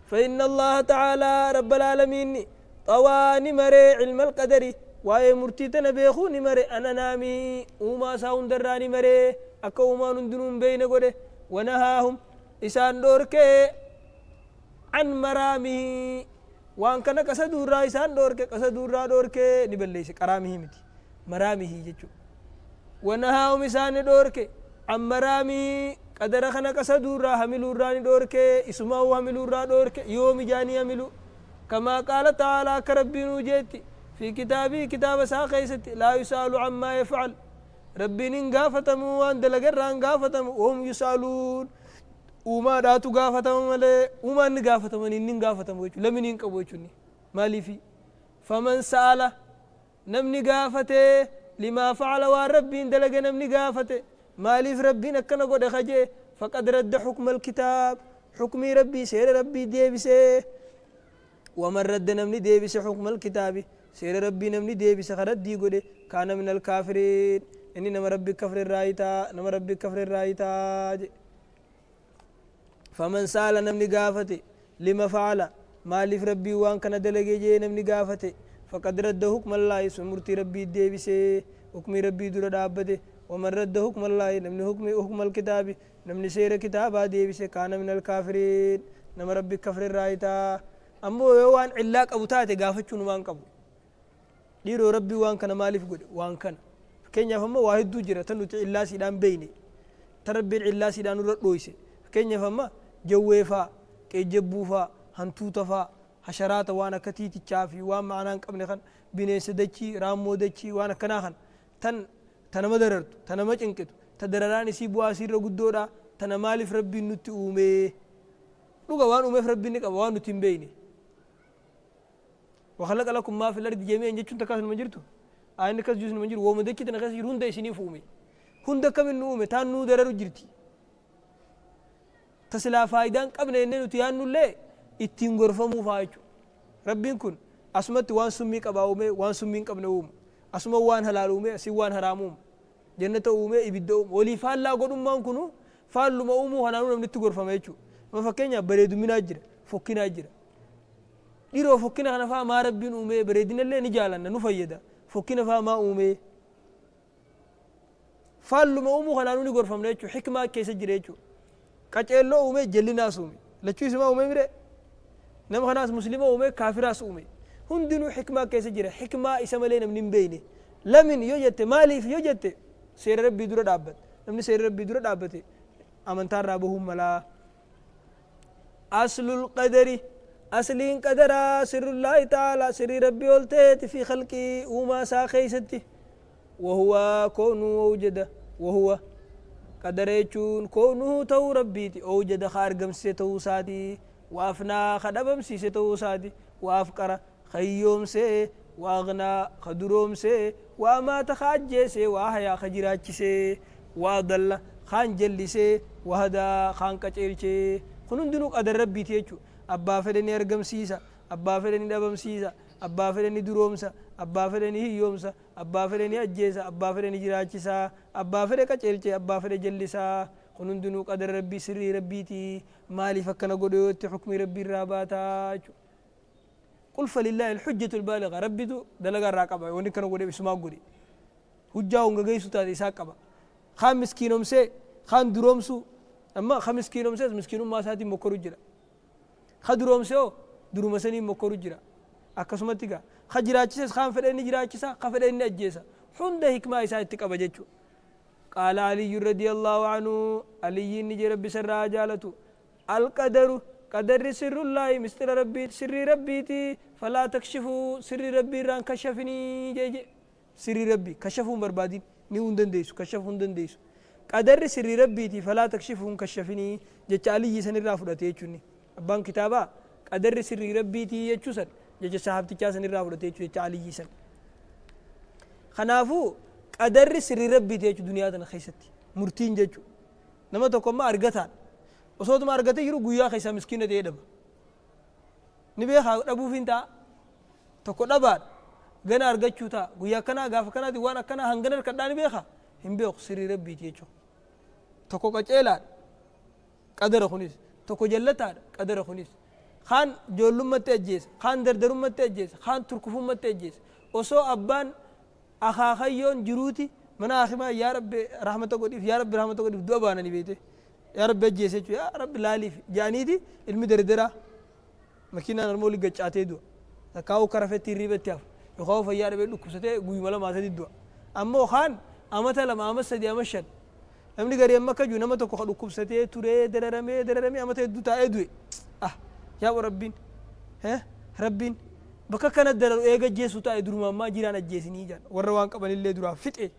A: فإن الله تعالى رب العالمين طواني مري علم القدر واي مرتيتنا بيخوني مري أنا نامي وما ساون دراني مري أكو ما نندنون بين قده ونهاهم إسان دورك عن مرامه Waan kana qasaduurraa isaan dhoorke, qasaduurraa dhoorke ni balleeyse. Qaraamihii miti, maraamihii jechuudha. Wanahaahum isaan ni dhoorke, an maraamihii qadara kana qasaduurraa hamiluurraa ni dhoorke, isumaa'uu hamiluurraa dhoorke, yoomi jaanii hamilu. Kamaa qaala ta'aalaa, akka Rabbiinuu jeetti, fi kitaabii, kitaaba isaa keessatti, laa yus'alu ammaa yaf'al, Rabbiin hin gaafatamu, waan dalagarraa hin gaafatamu, wahum yus'aluun, uumaadhaatu gaafatama malee. Uumaan ni gaafataman, inni hin gaafatamu jechuudha, lamini hin qabu jechuun maaliifi. Faman sa'ala, namni gaafate, limaa facala, waan Rabbiin dalage namni gaafate, maaliif Rabbiin akkana godhe kajee, faqad radda xukma alkitaab, xukmii Rabbii, seera Rabbii deebisee. Waman radda, namni deebise, xukma alkitaabi, seera Rabbii namni deebise, ka raddii godhe, kaana min alkaafiriin, inni nama Rabbi kafre irraa hitaa, nama Rabbi kafre irraa hitaa je. Faman sa'ala, namni gaafate, lima facala, maaliif Rabbiin waan kana dalage jee namni gaafate, faqad radda hukmallaahi, sun murtii Rabbii deebisee, hukmii Rabbii dura dhaabbate. Waman radda hukmallaahi, namni hukmi hukma alkitaabi, namni seera kitaabaa deebise, kaana min alkaafiriin, nama Rabbi kafre irraa hitaa. Ammoo yoo waan cillaa qabu taate gaafachuu numaan qabu. Dhiiroo, Rabbii waan kana maaliif godhe? Waan kana fakkeenyaaf amma waa hedduu jira tan nuti cillaa siidhaan beeyne, tan Rabbiin cillaa siidhaan nurra dhooyse. Fakkeenyaaf amma jawwee faa, qeejjabbuu faa, hantuuta faa, hasharaata waan akka tiitichaa fi waan ma'anaa hin qabne kan bineensa dachii, raammoo dachii, waan akkanaa kan tan ta nama darartu, ta nama cinqitu, ta dararaan isii bu'aa isiirra guddoodha, tana maaliif Rabbiin nutti uume? Dhuga waan uumeef Rabbiin ni qaba, waan nuti hin beeyne. Wakhalaqa lakum maa fil ardi jamii'an jechuun takkaas numa jirtu, aayanni akkas jirus numa jiru. Wooma dachii tana keessa jiru hunda isiniif uume. Hunda akkamin nu uume? Taan nuu dararu jirti, ta silaa faayidaa hin qabne jennee nuti yaannullee ittiin gorfamuu faa jechuudha. Rabbiin kun asumatti waan summii qabaa uume, waan summii hin qabne uuma. Asuma waan halaal uume, asin waan haraam uuma. Jannata uume, ibidda uume. Walii faallaa godhummaan kunu faalluma uumuu kanaanuu namni itti gorfama jechuudha. Amma fakkeenyaaf bareeduminaa jira, fokkinaa jira. Dhiroo, fokkina kana faa maa Rabbiin uumee? Bareedinallee ni jaalanna, nu fayyada. Fokkina faa maa uumee? Faalluma uumuu kanaanuu ni gorfamna jechuudha. Hikmaa keessa jira jechuudha. Qaceelloo uume, jallinaas uume. Lachuu isumaa uume mire? Nama kanaas Muslima uume, kaafiraas uume. Hundinuu hikmaa keessa jira. Hikmaa isa malee namni hin beeyne. Lamin yoo jette, maaliif yoo jette, seera Rabbii dura dhaabbate. Namni seera Rabbii dura dhaabbate amantaarraa bahuun malaa. Aslul qadari, asliin qadaraa, sirrullaahi ta'aalaa, sirrii Rabbii ol ta'eeti, fi khalqii, uumaa isaa keessatti. Wahuwa koonuu awjada, wahuwa, qadara jechuun, koonuhu, ta'uu Rabbiiti, awjada, ka argamsiise ta'uu isaati, wa afnaa, ka dhabamsiise ta'uu isaati, wa afqara, ka hiyyoomsee, wa aghnaa, ka duroomsee, wa amaata, ka ajjeesee, wa ahyaa, ka jiraachisee, wa adalla, kaan jallisee, wa hadaa, kaan qaceelchee. Kun hundinuu qadar Rabbiiti jechuudha. Abbaa fedhe ni argamsiisa, abbaa fedhe ni dhabamsiisa, abbaa fedhe ni duroomsa, abbaa fedhe ni hiyyoomsa, abbaa fedhe ni ajjeesa, abbaa fedhe ni jiraachisa, abbaa fedhe qaceelchee, abbaa fedhe jallisa. Kun hundinuu qadara Rabbii, sirrii Rabbiiti. Maaliif akkana godhe yoo itti, hukmii Rabbii irraa baataa jechuudha. Qul falillaahi alhujjatu albaaliga, Rabbitu dalagaa irraa qaba. Wanni kana godheef isumaa godhe, hujjaa honga geessu taate isaa qaba. Kaan miskiinomsee, kaan duroomsuu. Amma ka miskiinomsees miskiinummaa isaatiin mokkoru jira, ka duroomse hoo duruma saniin mokkoru jira. Akkasumatti gaa ka jiraachises kaan fedhe inni jiraachisa, ka fedhe inni ajjeesa. Hunda hikmaa isaa itti qaba jechu. Qaala Aliyyu radiyallaahu anhu, Aliyyiin ni jee, Rabbi isarraa haa jaalatu, alqadaru, qadarri, sirrullaahi, misxira Rabbiiti, sirrii Rabbiiti, falaa takshifuu, sirrii Rabbii irraa hin kashafinii jee. Sirrii Rabbii kashafuu hin barbaadin, ni hin dandeessu, kashafuu hin dandeessu. Qadarri sirrii Rabbiiti, falaa takshifuu, hin kashafinii jecha Aliyyii san irraa fudhate jechuun. Abbaan kitaabaa qadarri sirrii Rabbiiti jechuu san jecha sahaabtichaa san irraa fudhate jechuu, jecha Aliyyii san. Kanaafuu qadarri sirrii Rabbiiti jechuu duniyaa tana keessatti murtiin jechuu. Nama tokko amma argataan osootuma argatee jiru guyyaa keessaa miskiina ta'ee dhaba. Ni beekaa dhabuuf hin ta'a. Tokko dhabaadha, gana argachuu ta'a. Guyyaa akkanaa gaafa kanaatiin waan akkanaa hangana harkadhaa ni beekaa? Hin beeku. Sirrii Rabbiiti jechuudha. Tokko qaceelaadha, qadara kunis. Tokko jallataadha, qadara kunis. Kaan ijoollummaatti ajjeesa, kaan dardarummatti ajjeesa, kaan turkufummatti ajjeesa. Osoo abbaan akaakayyoon jiruuti mana hakimaa, yaa Rabbi rahmata godhiif, yaa Rabbi rahmata godhiif, du'a baananii beeyte. Yaa Rabbi ajjeese jechuudha, yaa Rabbi laaliif jedhaniiti ilmi dardaraa. Makiinaan harma olii gaccaatee du'a. Takkaa'uu karafetti hirriibatti hafa. Yookaan fayyaa dhabee dhukkubsatee guyyuma lamaa sadi du'a. Ammoo kaan amata 2, ama 3, ama 5. Namni garii amma akka jiru nama tokko ka dhukkubsatee turee dararamee dararamee amata hedduu taa'ee du'e. Ah, yaa Rabbiin, Rabbiin bakka kana dararu eega ajjeessu taa'e duruma ammaa jiraan ajjeesinii jaan warra waan qabanillee duraa fixe.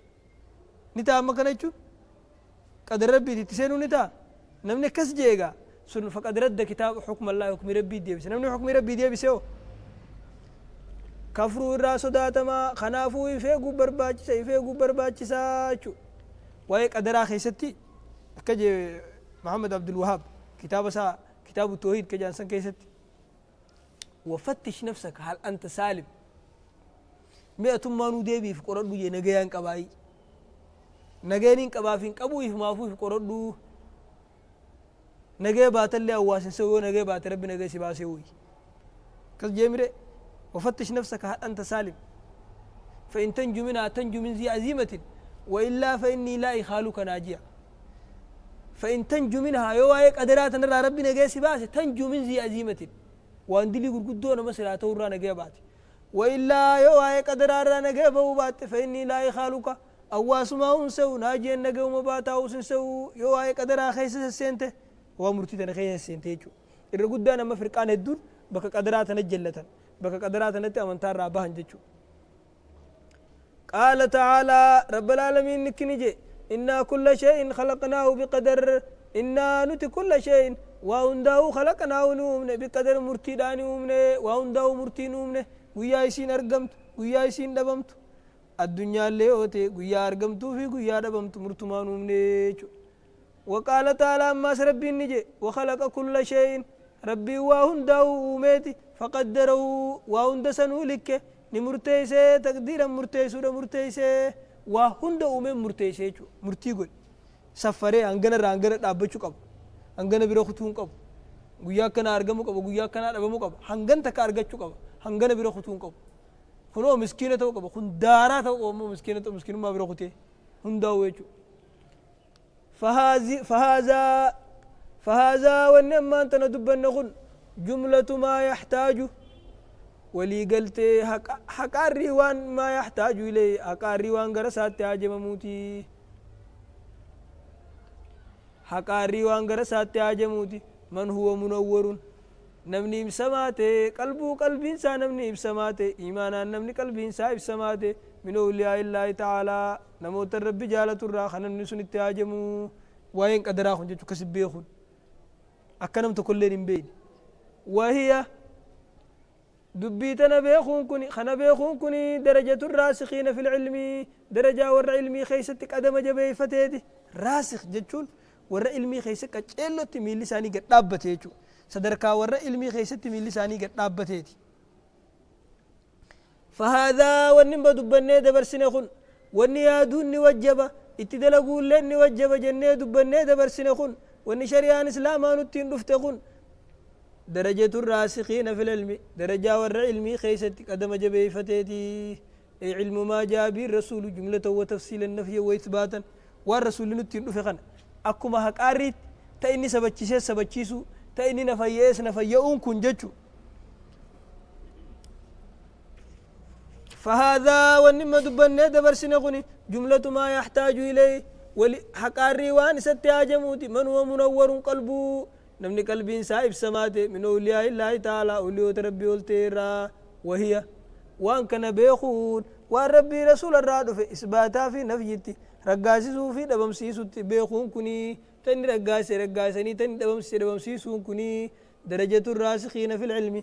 A: Ni ta'a amma kana jechuun qadara Rabbiiti itti seenuu ni ta'a. Namni akkas jee egaa sun faqad radda kitaaba hukma Allaahi, hukmi Rabbii deebise. Namni hukmi Rabbii deebise hoo kafruu irraa sodaatamaa. Kanaafuu if eeguu barbaachisa, if eeguu barbaachisaa jechuudha. Waa'ee qadaraa keessatti akka jee Muhammad Abdul Wahaab kitaaba isaa kitaabu Toohid ka jedhan san keessatti, wafattish nafsaka hal anta saalim, mi'atummaa nuu deebiif qoradhu jee, nagayaan qabaayi, nagayaan hin qabaaf hin qabuu, ifumaafuu if qoradhu. Nagaya baatallee hawaasin se'u, yoo nagaya baate Rabbi nagaya si baasee woyi akkas jee mire. Wafattish nafsaka hal anta saalim, فإن تنجو منها تنجو من ذي عزيمة وإلا فإني لا إخالك ناجيا. فإن تنجو منها، yoo waa'ee qadaraa tanarraa Rabbi nagaya si baase، تنجو من ذي عزيمة، waan dilii gurguddoo nama silaa ta'urraa nagaya baate. وإلا، yoo waa'ee qadaraarraa nagaya bahuu baatte، فإني لا إخالك، awwaasumaa hun se'u، naajiyeen nagayuma baataa sin se'u, yoo waa'ee qadaraa keessa sesseente, waa murtii tana keessa sesseente jechuudha. Irra guddaan amma firqaan hedduun bakka qadaraa tana jallatan, bakka qadaraa tanatti amantaarraa bahan jechuudha. قال تعالى، رب العالمين نكنجي: إنا كل شيء خلقناه بقدر. إنا نتي كل شيء waa hundaa'uu خلقناه ni uumne، بقدر murtiidhaan uumne. Waa hundaa'uu murtiin uumne. Guyyaa isiin argamtu, guyyaa isiin dhabamtu, addunyaallee yoo ta'e guyyaa argamtuu fi guyyaa dhabamtu murtumaan uumne jechuudha. وقال تعالى، ammaas Rabbiin ni jedhe: وخلق كل شيء، Rabbiin waa hundaa'uu uumeeti، فقدره، waa hunda sanuu likke ni murteeysee، تقديرا murteeysuudha murteeysee. Waa hunda uumee murteeysee jechuudha. Murtii godhe, saffaree, hangana irraa hangana dhaabbachuu qaba, hangana bira kutuu hin qabu, guyyaa akkanaa argamuu qaba, guyyaa akkanaa dhabamuu qaba, hangan takka argachuu qaba, hangana bira kutuu hin qabu. Kunoo miskiina ta'uu qaba, kun daaraa ta'uu qaba immoo miskiina ta'u, miskiinummaa bira kutee hundaa'u jechuudha. فهذا، wanni ammaan tana dubbanne kun، جملة ما يحتاج، walii galtee haqaarrii waan، ما يحتاج إليه، haqaarrii waan gara isaatti haajamamuuti, haqaarrii waan gara isaatti haajamuuti. من هو منور، namni ibsamaa ta'e، قلبه qalbiin isaa, namni ibsamaa ta'e iimaanaan, namni qalbiin isaa ibsamaa ta'e، من أولياء الله تعالى، namoota Rabbi jaalaturraa kan namni sun itti haajamu waa'een qadaraa kun jechuu kasi beekun akka nam tokkolleen hin beekne. وهي، dubbii tana beekuun kun, kana beekuun kun، درجة الراسخين في العلم، darajaa warra ilmii keeysatti qadama jabeeyfateeti. راسخ jechuun warra ilmii keessa qaceellotti miilli isaanii gad dhaabbate jechuu. Sadarkaa warra ilmii keessatti miilli isaanii gad dhaabbateeti. فهذا، wanni ba dubbannee dabarsine kun, wanni yaaduun ni wajjaba, itti dalaguulleen ni wajjaba jennee dubbannee dabarsine kun, wanni shari'aan islaamaa nuttiin dhufte kun، درجة الراسخين في العلم، درجة warra ilmii keessatti qadama jabeeyfateeti. أي علم ما جاء به الرسول جملة وتفصيلا، نفيا وإثباتا. Waan rasuulli nuttiin dhufe kana akkuma haqaarriitti ta inni sabachiisee sabachiisuu, ta inni na fayyees na fayya'uun kun jechu. فهذا، wanni ma dubbannee dabarsine kun، جملة ما يحتاج إليه، haqaarrii waan isatti haajamuuti، من هو منور قلبه، namni qalbiin isaa ibsamaa ta'e، من أولياء الله تعالى، awliyoota Rabbii ol ta'e irraa. وهي، waan kana beekuun, waan Rabbii rasuula irraa dhufe isbaataa fi nafyitti, raggaasisuu fi dhabamsiisutti beekuun kuni, ta inni raggaasise raggaasanii, ta inni dhabamsiise dhabamsiisuun kuni، درجة الراسخين في العلم،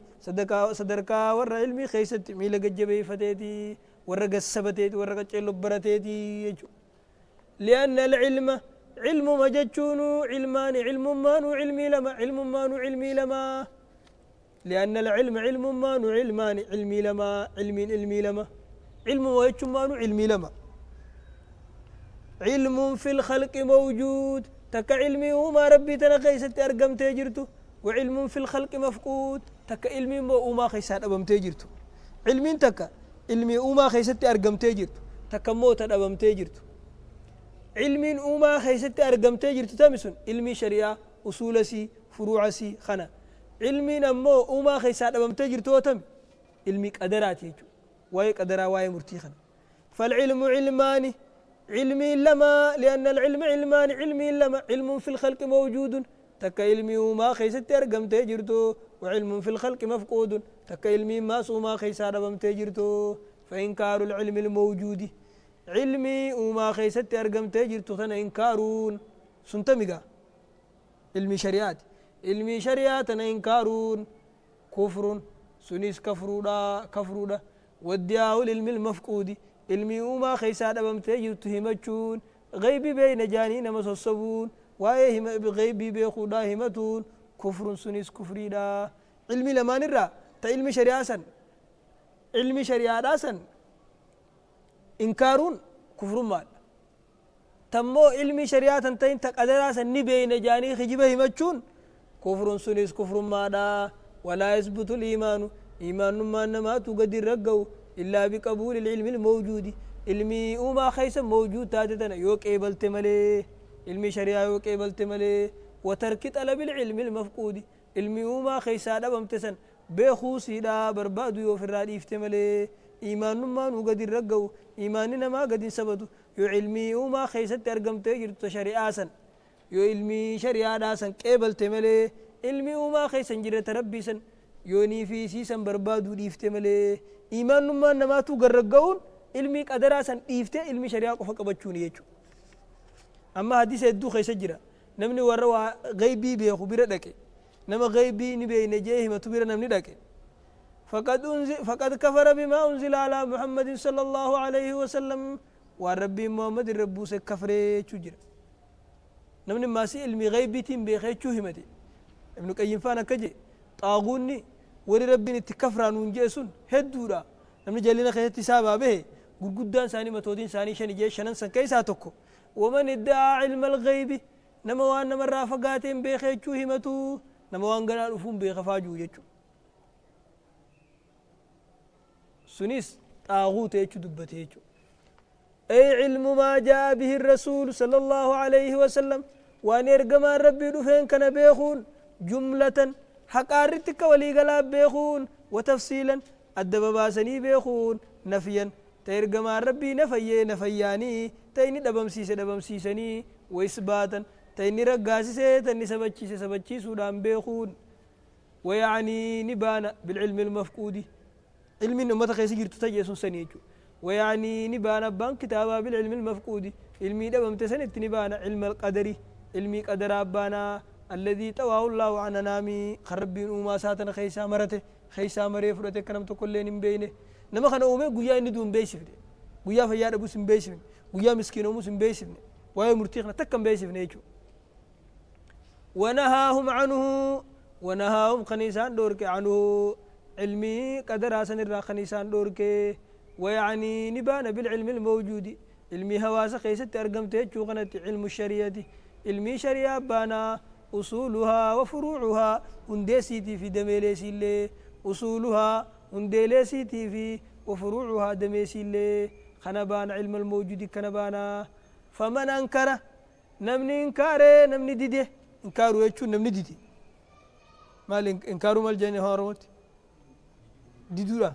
A: sadarkaa warra ilmii keessatti miila gajjabeeyfateeti, warra gassabateeti, warra qaceello barateeti jechuudha. لأن العلم، علم ma jechuun علمان، علم maanuu cilmii lama، علم maanuu cilmii lama. لأن العلم علم maanuu علمان، cilmii lama، cilmiin ilmii lama، علم jechuun maanuu cilmii lama. علم في الخلق موجود، takka cilmii uumaa Rabbii tana keessatti argamtee jirtu، وعلم في الخلق مفقود، takka ilmii immoo uumaa keessaa dhabamtee jirtu. Cilmiin takka ilmii uumaa keessatti argamtee jirtu, takka immoo ta dhabamtee jirtu. Cilmiin uumaa keessatti argamtee jirtu tami sun? Ilmii shari'aa, usuulasii, furuucasii kana. Ilmiin ammoo uumaa keessaa dhabamtee jirtu yoo tami? Ilmii qadaraati jechuudha. Waa'ee qadaraa, waa'ee murtii kana. فالعلم علمان، علمي لما، لأن العلم علمان، علمي لما: علم في الخلق موجود، تك علمي وما خيست أرقمت جرتو، وعلم في الخلق مفقود، تك علمي ما سوما خيسا ربمت جرتو. فإنكار العلم الموجود، علمي وما خيست أرقمت جرتو ثنا إنكارون سنتمقى علمي شريعات، علمي شريعتنا إنكارون كفر، سنيس كفرودا كفرودا. وادعاء العلم المفقود، علمي وما خيسا ربمت جرتو همتشون، غيبي بين جاني نما صصبون، وايه غيبي بيخودا همتون، كفر، سنيس كفريدا. علمي لما نرى تا علمي شريعة سن، علمي شريعة سن إنكارون كفر مال. تمو علمي شريعة تنتين تقدر سن نبين جاني خجبه همتشون، كفر، سنيس كفر مالا. ولا يثبت الإيمان، إيمان ما نما تقدر رقو، إلا بقبول العلم الموجود، علمي وما خيس موجود تاتتنا يوك إيبل تملي، علمي شريعة يوك إيبل تملي، وترك طلب العلم المفقود، علمي وما خيسا دبمتسن بخوصي لا بربادو يوفر راديف تملي. إيمان ما نقدر رقو، إيماننا ما قد سبتو يو علمي وما خيست أرقم تجر شريعة سن، يو علمي شريعة سن قبل تملي، علمي وما خيسن جرة ربي سن يوني في سيسن بربادو ديف تملي. إيمان ما نماتو قرقون علمي قدرا سن ديفته علمي شريعة قفك بچوني يجو. أما حديث يدو خيس جرا نمني وروا غيبي بيخبر لك نما غيبي نبي نجيه ما تبير نمني لك فقد كفر بما أنزل على محمد صلى الله عليه وسلم، وربي محمد ربو سكفر تجرا نمني ما سي علمي غيبي تيم بيخي تشوهمتي. ابن قيم فانا كجي طاغوني وري ربي نتكفران ونجيسون هدورا نمني جلنا خيتي سابا به غرغدان ساني متودين ساني شن جي شنن سن كيسا توكو. ومن ادعى علم الغيب، نما وان نما رافقاتين بيخي تشوهمتو، نما وان غنا رفون بيخفاجو يجو سنيس طاغوت يجو دبته يجو. أي علم ما جاء به الرسول صلى الله عليه وسلم، وان يرجم ربي دفين كان بيخون جملة حقارتك ولي قلاب بيخون، وتفصيلا الدباباسني بيخون، نفيا تيرجم ربي نفي نفياني تيني دبمسيس دبمسيسني، وإثباتا تيني رقاسيس تيني سبتشيس سبتشيس ودام بيخون. ويعني نبانا بالعلم المفقود، علم إنه ما تخيس جرت تجسون سنيجو. ويعني نبانا بان كتابة بالعلم المفقود، علمي دبمتسن نبانا علم القدري، علمي قدر أبانا الذي تواه الله عن نامي خربين وما ساتن خيسا مرته خيسا مري فرته كنم تقولين بينه. نما خنا أمي قويا إني دون بيشفني، قويا فيار أبو سم بيشفني، قويا مسكين أمو سم بيشفني، ويا مرتيخنا تكم بيشفني يجو. ونهاهم عنه، ونهاهم خنيسان دورك عنه، علمي قدر حسن الرا خنيسان دورك. ويعني نبان بالعلم الموجود، علمي هواس خيست أرقمته شوغنة علم الشريعة، علمي شريعة بانا أصولها وفروعها هندسيتي في دميليسي اللي، أصولها هنديليسيتي في وفروعها دميسي اللي، خنبان علم الموجود كنبانا. فمن أنكره نمني إنكاره نمني ديده إنكاره يجو نمني ديده مال إنكاره مال جاني هاروت ديدورا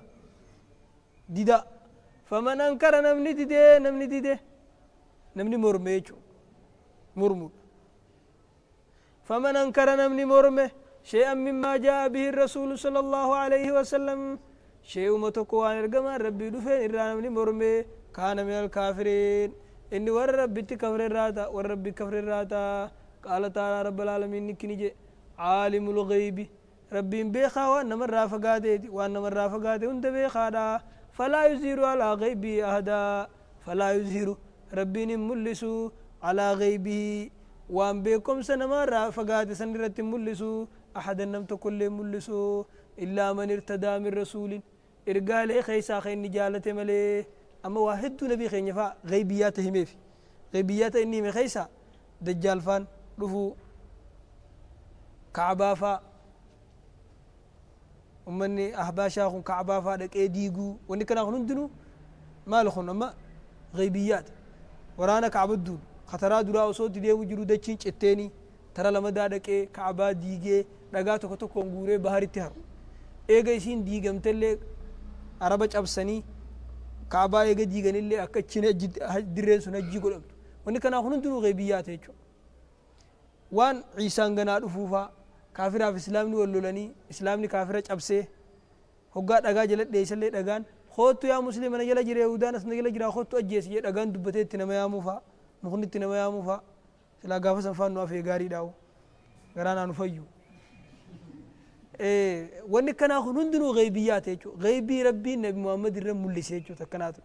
A: ديدا. فمن أنكر نمني ديده نمني ديده نمني مرمي يجو مرمو. فمن أنكر نمني مرمي شيئا مما جاء به الرسول صلى الله عليه وسلم، شيء متقوان الجمال ربي دفن إرى نمني مرمي كان من الكافرين. إني ور ربي تكفر الراتا ور ربي كفر الراتا. قال تعالى رب العالمين نكني عالم الغيب ربي بيخا وأن من رافقاتي وأن من رافقاتي أنت بيخا فلا يزير على غيبه أحدا. فلا يزير ربي نملسو على غيبه وأن بكم سنما رافقاتي سنرت ملسو أحدا نم تكل ملسو إلا من ارتدى من رسول إرقال خيسا خين نجالة ملي. أما واحد نبي خين يفا غيبياته ميفي غيبياته إني من خيسا دجال فان رفو كعبا فا أمني أحباشا خون كعبا فا دك إيديجو وني كنا خنون دنو ما لخون أما غيبيات ورانا كعبة دون خطرا درا وصوت ديو جرو دتشين التاني ترى لما دادك إيه كعبة ديجي Dhagaa tokko tokkoon guuree baharitti haru. Eega isiin diigamtellee Araba cabsanii Ka'baa eega diiganillee akka achiin dirreen sun hajjii godhamtu. Wanni kanaa kun hundinuu gheeybiyyaata jechuudha. Waan Iisaan ganaa dhufuufaa, kaafiraaf islaamni wal lolanii, islaamni kaafira cabsee, hoggaa dhagaa jala dheeysallee dhagaan, Koottu yaa muslima na jala jira yahuudaan as na jala jiraa koottu ajjeesi jedhee dhagaan dubbatee itti nama yaamuufaa, mukni itti nama yaamuufaa, silaa gaafa san faan nu hafee gaariidhaawu. Garaan haa nu fayyu. Wanni akkanaa kun hundinuu gheeybiyyaata jechuudha. Gheeybii Rabbiin Nabi Muhammad irra mul'ise jechuudha akkanaatu.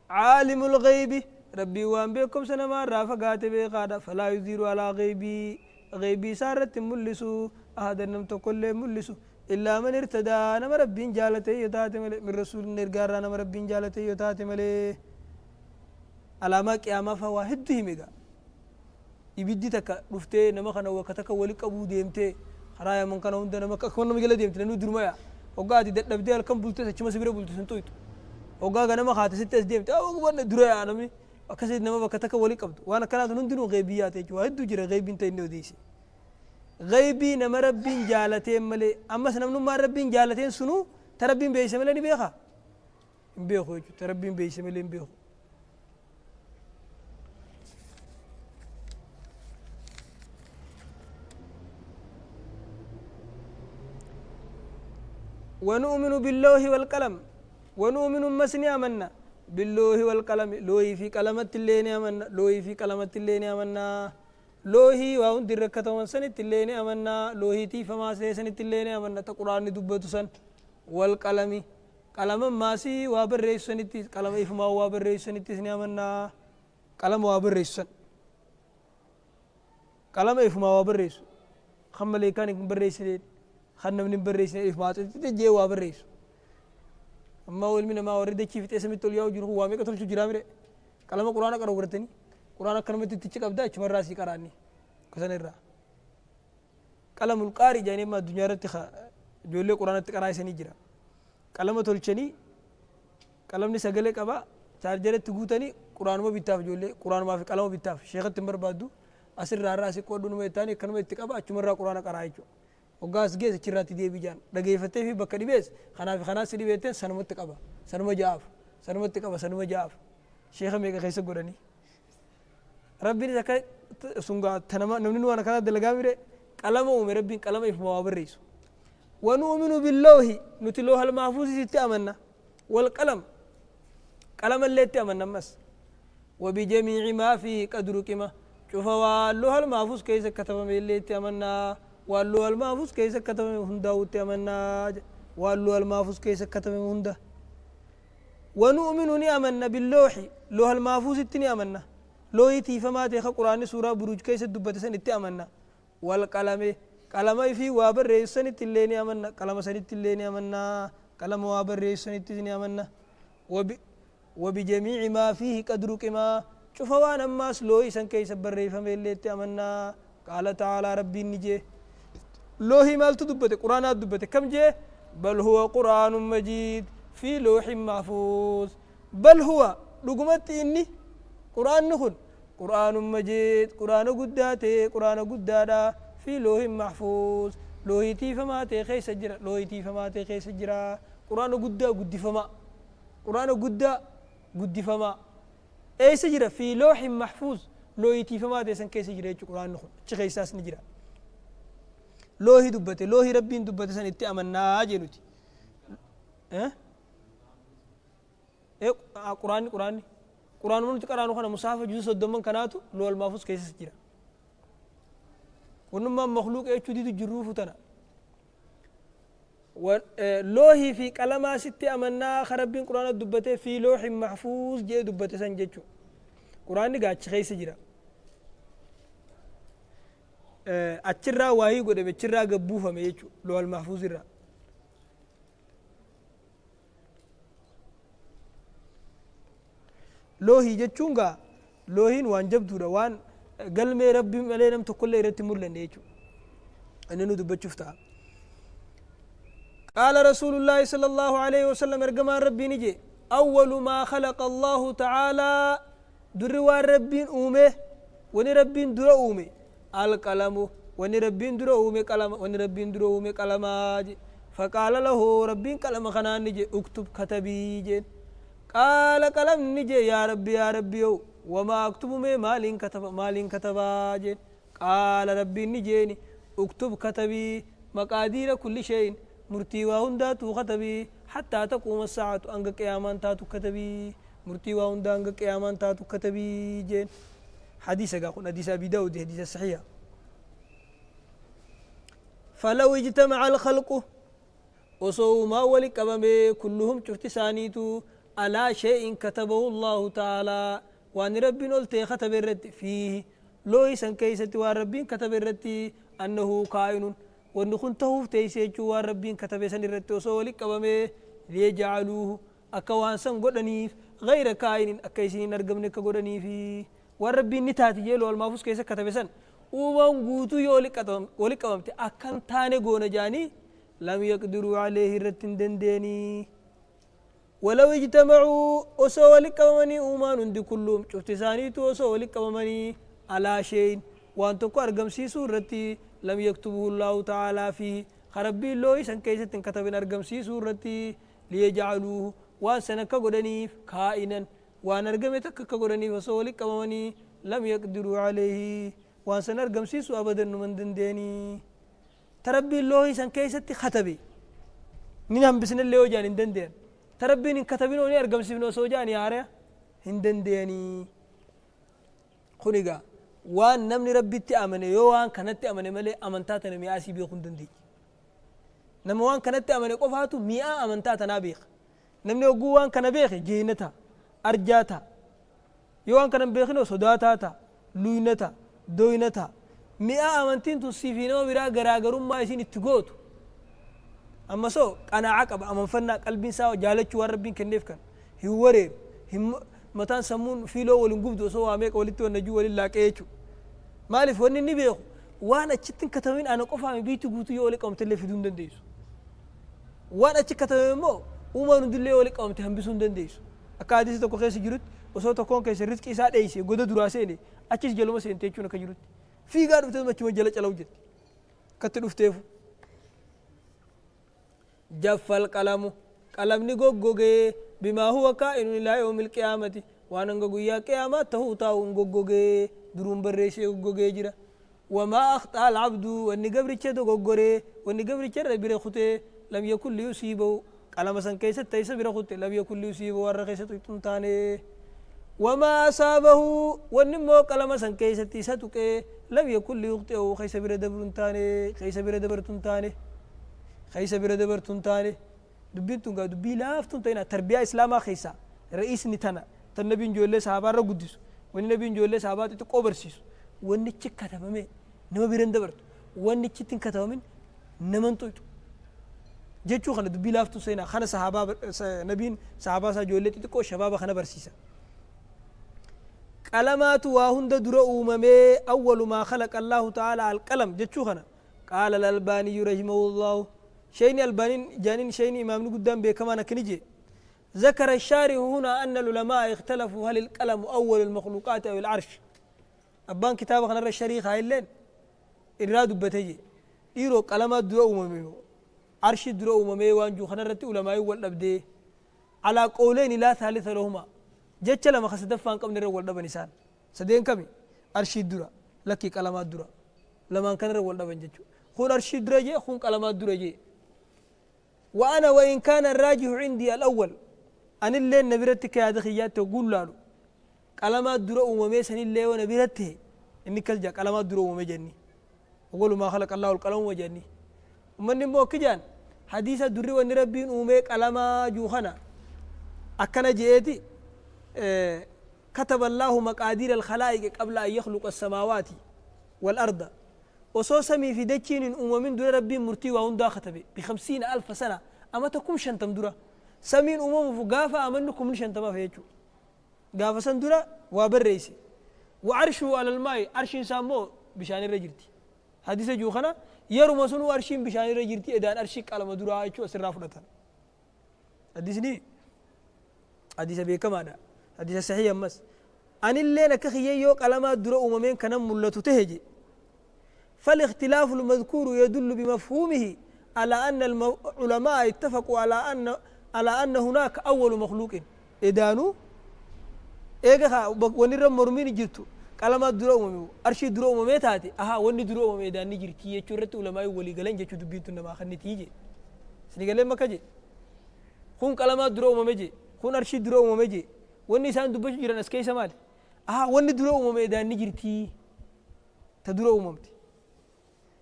A: Caalimul gheybi, Rabbiin waan beekkomsa namaa irraa fagaate beekaadha. Falaa yudhiru alaa gheybii, gheybii isaa irratti hin mul'isu, ahadan nam tokkollee hin mul'isu. Illaa man irtadaa, nama Rabbiin jaalate yoo taate malee, min rasuulin ergaa irraa nama Rabbiin jaalate yoo taate malee. Alaamaa qiyaamaa faa waa hedduu hime egaa. Ibiddi takka dhuftee nama kana wakka takka wali qabuu deemtee karaa yaman kana hunda nama akkuma nama jala deemti namni duruma yaa hoggaa ati dadhabdee halkan bultes achuma si bira bulti sin xuyxu hoggaa ganama kaate sitti as deemti wanna dura yaa namni akkasitti nama bakka takka wali qabdu waan akkanaa sun hundinuu gheeybiyyaata jechuudha. Waa hedduu jira gheeybiin ta'e inni odeesse gheeybii nama Rabbiin jaalateen malee. Ammas namnummaan Rabbiin jaalateen sunuu ta Rabbiin beeyse malee ni beekaa hin beeku jechuudha. Ta Rabbiin beeyse malee hin beeku. ونؤمن باللوح والقلم، ونؤمن مسني أمنا باللوح والقلم، لوحي في قلمت اللين أمنا، لوحي في قلمت اللين أمنا، لوحي وهن دركتهم سنة اللين أمنا، لوحي تيفما سنة اللين أمنا تقرآن دبتو سن، والقلم qalama maasii waa barreessu sanitti, qalama ifumaa waa barreessu sanittis ni amanna. Qalama waa barreessu san, qalama ifumaa waa barreessu kan maleekaan hin barreessineen, kan namni hin barreessine, ifumaa xixiqqee waa barreessu. Amma ilmi namaa warri dachii fixee samitti ol yaa'u jiru kun waa meeqa tolchu jiraa mire? Qalama Quraana qara'u gartanii, Quraana akkanumatti ittichi qabda, achumarraa sii qaraanni akkasana irraa qalamul qaari jedhanii amma addunyaa irratti ijoollee Quraanatti qaraa'isanii jira. Qalama tolchanii, qalamni sagalee qaba, chaarjara itti guutanii, Quraanuma bittaaf, ijoollee Quraanumaa fi qalama bittaaf, sheekatti hin barbaaddu. Asirraa irraa asii qoodhu numa jettaanii akkanuma itti qaba, achumarraa Quraana qaraa jechuudha. Hoggaa as geesse achirraatti deebii jaan dhageeffattee fi bakka dhibees kanaa fi kanaas si dhibeetteen sanumatti qaba, sanuma ja'aaf, sanumatti qaba, sanuma ja'aaf. Sheeka meeqa keessa godhanii. Rabbiinis akka sun gaa tanama namni waan akkanaa dalagaa mire qalama uume Rabbiin, qalama ifuma waa barreessu. Wanu'minu billoohi, nuti loohal mahfuuzis itti amanna, wal qalam, qalama illee itti amanna. Ammas wabijamiici maa fiihi qad ruqima, cufa waan loohal mahfuuz keessa katabame illee itti amanna, waan loohal mahfuuz keessa katabame hundaa'u itti amanna, waan loohal mahfuuz keessa katabame hunda. Wanu'minu ni amanna, billoohi, loohal mahfuuzitti ni amanna, loohii tiifamaa ta'e ka Quraanni suuraa Buruuj keessa dubbate san itti amanna. Wal qalame, qalama ifii waa barreessu sanitti illee ni amanna, qalama sanitti illee ni amanna, qalama waa barreessu sanittis ni amanna. Wabijamiici maa fiihi qad ruqima, cufa waan ammaas loohii san keessa barreeffame illee itti amanna. Qaala ta'aalaa, Rabbiin ni jee. Loohii maaltu dubbate? Quraanaat dubbate. Kam jee? Bal huwa quraanun majiid fi loohin mahfuuz. Bal huwa, dhugumatti inni Quraanni kun, qur'aanun majiid, Qur'aana guddaa ta'e, Qur'aana guddaadha, fi loohin mahfuuz, loohii tiifamaa ta'e keessa jira, loohii tiifamaa ta'e keessa jira. Qur'aana guddaa guddifamaa, Qur'aana guddaa guddifamaa eessa jira? Fi loohin mahfuuz, loohii tiifamaa ta'e san keessa jira jechuudha. Qur'aanni kun achi keessaas ni jira. Loohii dubbate, loohii Rabbiin dubbate san itti amannaa jee nuti. Quraanni Quraanuma nuti qaraanu kana, musaafa juzu 30n kanaatu loohal mahfuuz keessas jira. Wannummaan makluuqa jechuu didu jirruufu tana. Loohii fi qalamaa sitti amannaa ka Rabbiin Quraana dubbatee fi loohin mahfuuz jedhee dubbate san jechuu. Quraanni gaa achi keessa jira. Achirraa waahii godhame, achirraa gad buufame jechuu, loohal mahfuuz irraa. Loohii jechuun gaa loohiin waan jabduudha, waan galmee Rabbi malee nam tokkollee irratti hin mul'anne jechuudha. Inni nu dubbachuuf ta'a. Qaala Rasuulullaahi sallallahu alaihi wasallam, ergamaan Rabbii ni jee, awwalu maa khalaqa Allahu ta'aalaa, durri waan Rabbiin uume, wani Rabbiin dura uume, alqalamu, Wanni Rabbiin dura uume qalama, wanni Rabbiin dura uume qalamaa je. Faqaala lahu, Rabbiin qalama kanaan ni je, uktub, katabii jeen. Qaala, qalamni ni je, yaa Rabbi, yaa Rabbi yow, wamaa aktubu, mee maaliin kataba, maaliin katabaa jeen. Qaala, Rabbiin ni jeeni, uktub, katabii, maqaadiira kulli shay'in, murtii waa hundaatuu katabii, hattaa taquuma saa'atu, hanga qiyaamaan taatu katabii, murtii waa hundaa hanga qiyaamaan taatu katabii jeen. Hadiisa gaa kun hadiisa Abi Daawudi, hadiisa sahiha. Falaw ijtamaca alkhalqu, osoo uumaan wali qabamee, kulluhum, cufti isaaniitu, alaa shay'in katabahu Allaahu ta'aalaa, waan Rabbiin ol ta'e katabe irratti, fiihi, loohii san keeysatti waan Rabbiin katabe irratti, annahu kaa'inun, wanni kun tahuuf teeyse jechuu, waan Rabbiin katabe san irratti osoo wali qabamee, liyajcaluuhu, akka waan san godhaniif, gayra kaa'inin, akka isin hin argamne akka godhaniifi, waan Rabbiin ni taati jee loohal mahfuuz keessa katabe san uumaan guutuu yoo wali qabamte akkan taane goona jaanii, lam yaqdiruu alayhi, irratti hin dandeeyanii. Walaw ijtamacuu, osoo wali qabamanii uumaan hundi, kulluhum, cufti isaaniituu osoo wali qabamanii, alaa shay'in, waan tokko argamsiisuu irratti, lam yaktubuhu Allaahu ta'aalaa fiihi, ka Rabbiin loohii san keessatti hin katabin argamsiisuu irratti, liyajcaluuhu, waan san akka godhaniif, kaa'inan, waan argame takka akka godhaniif osoo wali qabamanii, lam yaqdiruu alayhi, waan san argamsiisuu abadan numa hin dandayanii. Ta Rabbiin loohii san keessatti katabe nin hambisnallee yoo jedhan hin dandayan. Ta Rabbiin hin katabinoo ni argamsiifna osoo jedhanii haaraya hin dandayanii. Kun egaa waan namni Rabbitti amane yoo waan kanatti amane malee amantaa tana mi'aa isii beekuu hin dandeenye. Nama waan kanatti amane qofaatu mi'aa amantaa tanaa beeka. Namni hogguu waan kana beeke jeeyna ta'a, arjaa ta'a. Yoo waan kana hin beekinoo sodaataa ta'a, luyna ta'a, doyna ta'a. Mi'aa amantiin tun sii fi nama biraa garaagarummaa isiin itti gootu. Ammas hoo qanaa'a qaba, amanfannaa, qalbiin isaa jaalachuu waan Rabbiin kenneef kana. Hin wareeru, hin mataan sammuun fiiloo wal hin gubdu osoo waa meeqa walitti wannajuu waliin laaqee jechuudha. Maaliif wanni inni beeku waan achitti hin katabamin ana qofaami biitti guutuu yoo walitti qabamte illee fiduu hin dandeessu. Waan achi katabame immoo uumaan hundillee yoo walitti qabamte hambisuu hin dandeessu. Akka hadiisa tokko keessa jirutti osoo tokkoon keessa rizqii isaa dheeyse goda duraa seene achis jaluma seente jechuun akka jirutti. Fiigaa dhuftee achuma jala calaw jetti. Akkatti dhufteefu. Jaffal qalamu, qalamni goggogee, bimaa huwa kaa'inun ilaa yawmil qiyaamati, waan hanga guyyaa qiyaamaa tahuu taa'uun goggogee duruun barreessee goggogee jira. Wamaa akhxa'a al-abdu, wanni gabricha dogoggore, wanni gabricha irra bira kute, lam yakun liyusiibahu, qalama san keessatti ta isa bira kutte, lam yakun liyusiibahu, warra keessa tuqxu hin taane. Wamaa asaabahu, wanni immoo qalama san keessatti isa tuqe, lam yakun liyukhxi'ahu, ka isa bira dabru hin taane, ka isa bira dabartu hin taane, ka isa bira dabartu hin taane. Dubbiin tun gaa dubbii laaftuu hin ta'inaa, tarbiyaa islaamaa keessaa ra'iisni tana, tan nabiin ijoollee sahaabaa irra guddisu, wanni nabiin ijoollee sahaabaa xixiqqoo barsiisu, wanni achi katabame nama bira hin dabartu, wanni achitti hin katabamin nama hin tuyxu jechuu kana dubbii laaftuu seenaa kana sahaabaa nabiin sahaabaa isaa ijoollee xixiqqoo shabaaba kana barsiisa. Qalamaatu waa hunda dura uumamee, awwalu maa khalaqa Allaahu ta'aalaa alqalam jechuu kana. Qaala al-albaaniyyu rahimahullaahu, sheyni albaaniin jaaniin sheyni imaamni guddaan beekamaan akkani jee, ذكر الشارح هنا أن العلماء اختلفوا هل القلم أول المخلوقات أو العرش. Abbaan kitaaba kanarra sharii kaa'elleen irraa dubbate jee, dhiiroo qalamaa dura uumame moo arshii dura uumamee waan jiru kanarratti ulamaa'iin wal dhabdee, alaa qawleyni laa thaalitha lahumaa, jecha lama ka sadaffaa hin qabne irra wal dhaban. Isaan sadeen kami? Arshii dura, lakkii qalamaa dura, lamaan kanarra wal dhaban jechuudha. Kun arshii dura jee, kun qalamaa dura jee. Wa ana wa in kaana arraajihu cindii al-awwal, anilleen na biratti akka yaada kiyyaatti hogguun laalu qalamaa dura uumamee, sanillee yoo na biratti ta'e inni akkas jedha, qalamaa dura uumame jenni, awwalu maa khalaqa Allahu al-qalamuma jenni. Ummanni immoo akki jedhan, hadiisa durri wanni Rabbiin uumee qalamaa juu kana akkana je'eeti, kataba Allahu maqaadiira al-khalaa'iqi qabla an yakhluqa as-samaawaati wal-arda, osoo samii fi dachiin hin uumamin dura Rabbiin murtii waa hundaa katabe, bikhamsiina alfa sana, amata 50,000 dura. Samiin uumamuuf gaafa amanni 50,000 hafe jechuudha. Gaafa san dura waa barreeyse. Wa arshuhu alal maa'i, arshiin isaa immoo bishaan irra jirti. Hadiisa jiru kana yeruma sunuu arshiin bishaan irra jirti, edaan arshii qalama duraa jechuu asirraa fudhatan. Hadiisni hadiisa beekamaadha. Hadiisa sahii ammas. Anilleen akka kiyya yoo qalamaa dura uumameen kanan mul'atu tahe je. فالاختلاف المذكور يدل بمفهومه على أن العلماء اتفقوا على أن هناك أول مخلوق. إدانو إيجا ونرى مرمين جرتو قلما درو أممي أرشي درو أممي تاتي أها وني درو أممي إدان نجرتي يجرت علماء ولي قلن جتو دبيتو نما خني تيجي سنقلن ما كجي خون قلما درو أممي جي خون أرشي درو أممي جي وني سان دبش جيران أسكي سمال أها وني درو أممي إدان نجرتي تدرو أممتي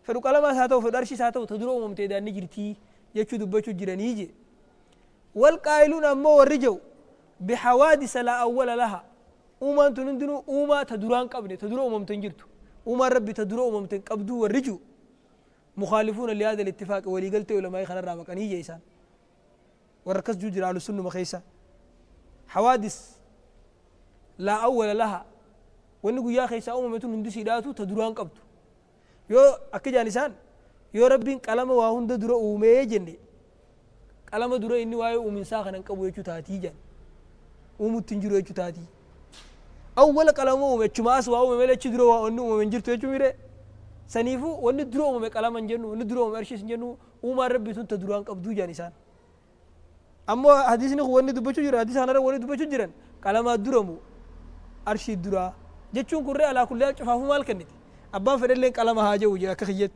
A: فدو قلما ساتو فدو أرشي ساتو تدرو أممتي إدان نجرتي يجتو دبش جيران يجي. والقائلون أما ورجو بحوادث لا أول لها أوما تندنو أوما تدران قبل تدرو أمم تنجرتو أوما ربي تدرو أمم تنقبدو والرجو مخالفون لهذا الاتفاق ولي قلت علماء خنا رامك أني جيسان وركز جوجر على السنة مخيسة حوادث لا أول لها ونقول يا خيسا أمم تندسي داتو تدران قبدو يو أكيد نسان يو ربي كلامه وهند درو أومي جني كلامه درو إني واي أومن ساخن قبو يجو تاتي جن أومو تنجرو يجو تاتي أول كلامه أومي شماس واو ملي تدرو وأنو أومي جرتو يجو ميري سنيفو وأنو درو أومي كلام جنو وأنو درو أومي أرشيس جنو أوما ربي تون تدروان قبدو جانسان أما حديثني هو وأنو دبچو جرا حديث أنا وأنو دبچو جران كلامه درو مو أرشي درا جتشون كره على كل شيء فهو مال كنتي أبان فريلين كلامه هاجة وجا كخيت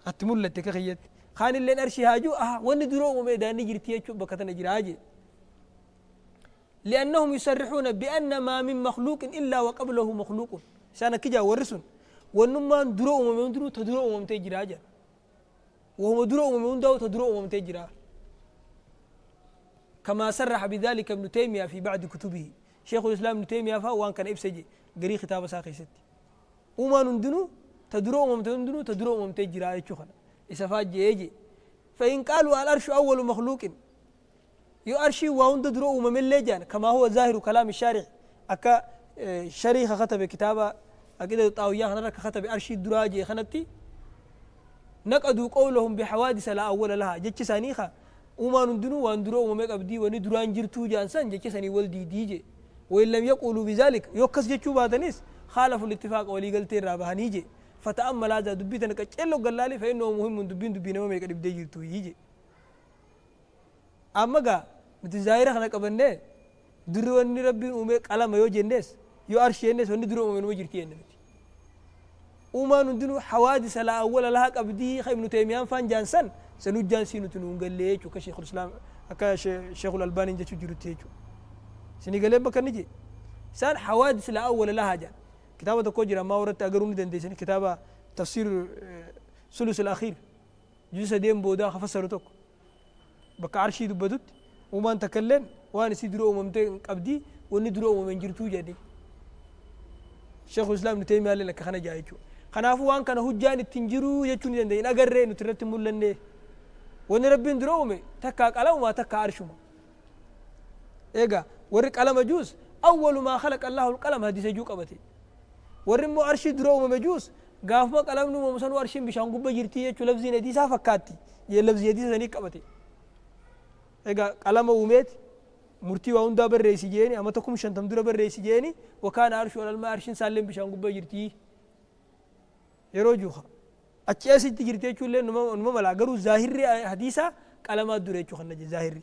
A: أتملت كخيت خان اللين أرشي هاجو أه وأنو درو أومي داني جرتي يجو بكتنا جراجي لأنهم يصرحون بأن ما من مخلوق إلا وقبله مخلوق سانا كجا ورسون ونما درو ومن درو تدرو ومن تجرا وهم درو ومن دو تدرو ومن تجرا كما صرح بذلك ابن تيمية في بعض كتبه. شيخ الإسلام ابن تيمية فهو كان إبسجي قري خطاب ساقي ستي وما ندنو تدرو ومن تندنو تدرو ومن تجرا يشوخنا إسفاج يجي. فإن قالوا الأرش أول مخلوق يو أرشي وأوند درو ومن لجان كما هو ظاهر كلام الشارع أكا شريخ خطب كتابة أكيد طاوية خنرك خطب أرشي دراجي خنتي نقدوا قولهم بحوادث لا أول لها جتش سانيخة وما ندنو واندرو ومك أبدي وندران جرتو جانسان جتش ساني ولدي ديجي وإن لم يقولوا بذلك يوكس جتشو باتنيس خالفوا الاتفاق ولي قلت الرابهانيجي فتأمل هذا دبيتنا كتشلو قلالي فإنه مهم دبين دبين ما يقدر بدي جرتو يجي. أما قا نتزاير خنا قبلنا درو ربي أمك على ما يوجد الناس يو أرشي الناس وندرو أمين وجرتي الناس وما ندنو حوادث لا أول لها قبدي خي ابن تيمية فان جانسن سنو جانسين تنون قال لي وكشيخ الإسلام أكا شيخ الألباني جت جرتي سني قال لي بكر نجي سان حوادث لا أول لها جان كتابة كوجرا ما وردت أقروني دندسن كتابة تفسير ثلث الأخير جزء دين بودا خفسرتك بك عرشي دبدت وما نتكلم وانا سيدرو وممتين قبدي وندرو ومن جرتو جدي شيخ الاسلام ابن تيميه قال لك خنا جايچو خنافو وان كان هجان التنجرو يچون دندين اغري نترت مولنه ون ربي درو تكا قلم ما تكا عرشما ايغا ور قلم جوز اول ما خلق الله القلم حديث جو قبتي ور مو عرشي درو مجوس غاف ما قلم نو مسنو عرشين بشان غب جرتي يچو لفظي ندي سافكاتي يلفظي يدي سني قبتي ايغا قلم وميت مرتي واندا بريسي جيني اما تكم شنتم درا بريسي جيني وكان عرش ولا الماء عرشين سالم بشان غب جرتي يروجوها اتشاسي تجرتي چول نما ملا غرو ظاهر حديثا قلم دري چو خنج ظاهري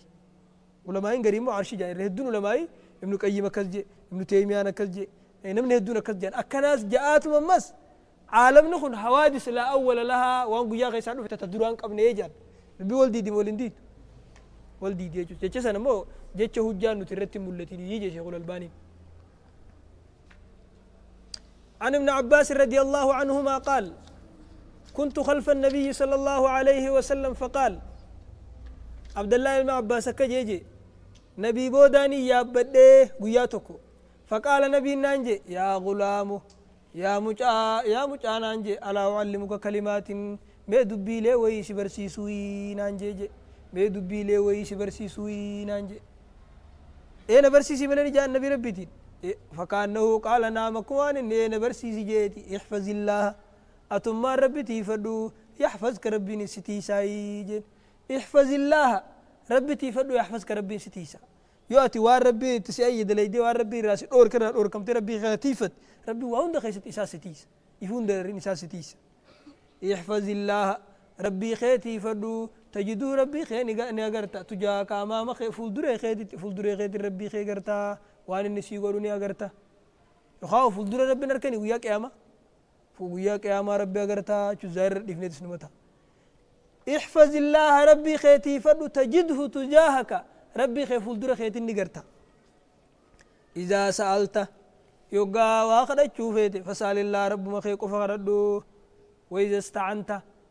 A: علماء غريم عرش جاي هدون علماء ابن قيم كزج ابن تيميه كزج نمن هدون كزج اكناس جاءت ممس عالم نخن حوادث لا اول لها وان غيا غيسان فتتدران قبنه يجان بيولدي دي مولندي ولدي دي جتش سنه مو جتش هجان نترت ملتي يجي شيخ الألباني. عن ابن عباس رضي الله عنهما قال كنت خلف النبي صلى الله عليه وسلم فقال عبد الله بن عباس كجيجي نبي بوداني يا بدي غياتكو فقال نبي نانجي يا غلام يا مجا يا مجا نانجي الا اعلمك كلمات ما دبي لي وي سبرسيسوي نانجي ما دبي لي وي سبرسيسوي نانجي انا برسيسي ملني جاء النبي ربيتي فكانه قال نعم كوان انا برسيسي جيتي احفظ الله اتم ربتي فدو يحفظك ربي نسيتي سايجين احفظ الله ربتي فدو يحفظك ربي نسيتي يؤتي وار ربي تسيد ليدي وار ربي راسي اور كنا اور كم ربي غتيفت ربي وعند خيست اساستيس يفون درين اساستيس احفظ الله ربي خيتي فدو تجدو ربي خي نغرتا تجاك امام خي فولدري خيتي فولدري خيتي ربي خي غرتا وان نسي غوروني اغرتا يخاف فولدري ربي نركني ويا قيامه ويا قيامه ربي اغرتا تزار ديفنيت سنمتا احفظ الله ربي خيتي فدو تجده تجاهك ربي خي فولدري خيتي نغرتا إذا سألت يوغا واخدچو فيتي فسأل الله رب ما خي قف غردو وإذا استعنت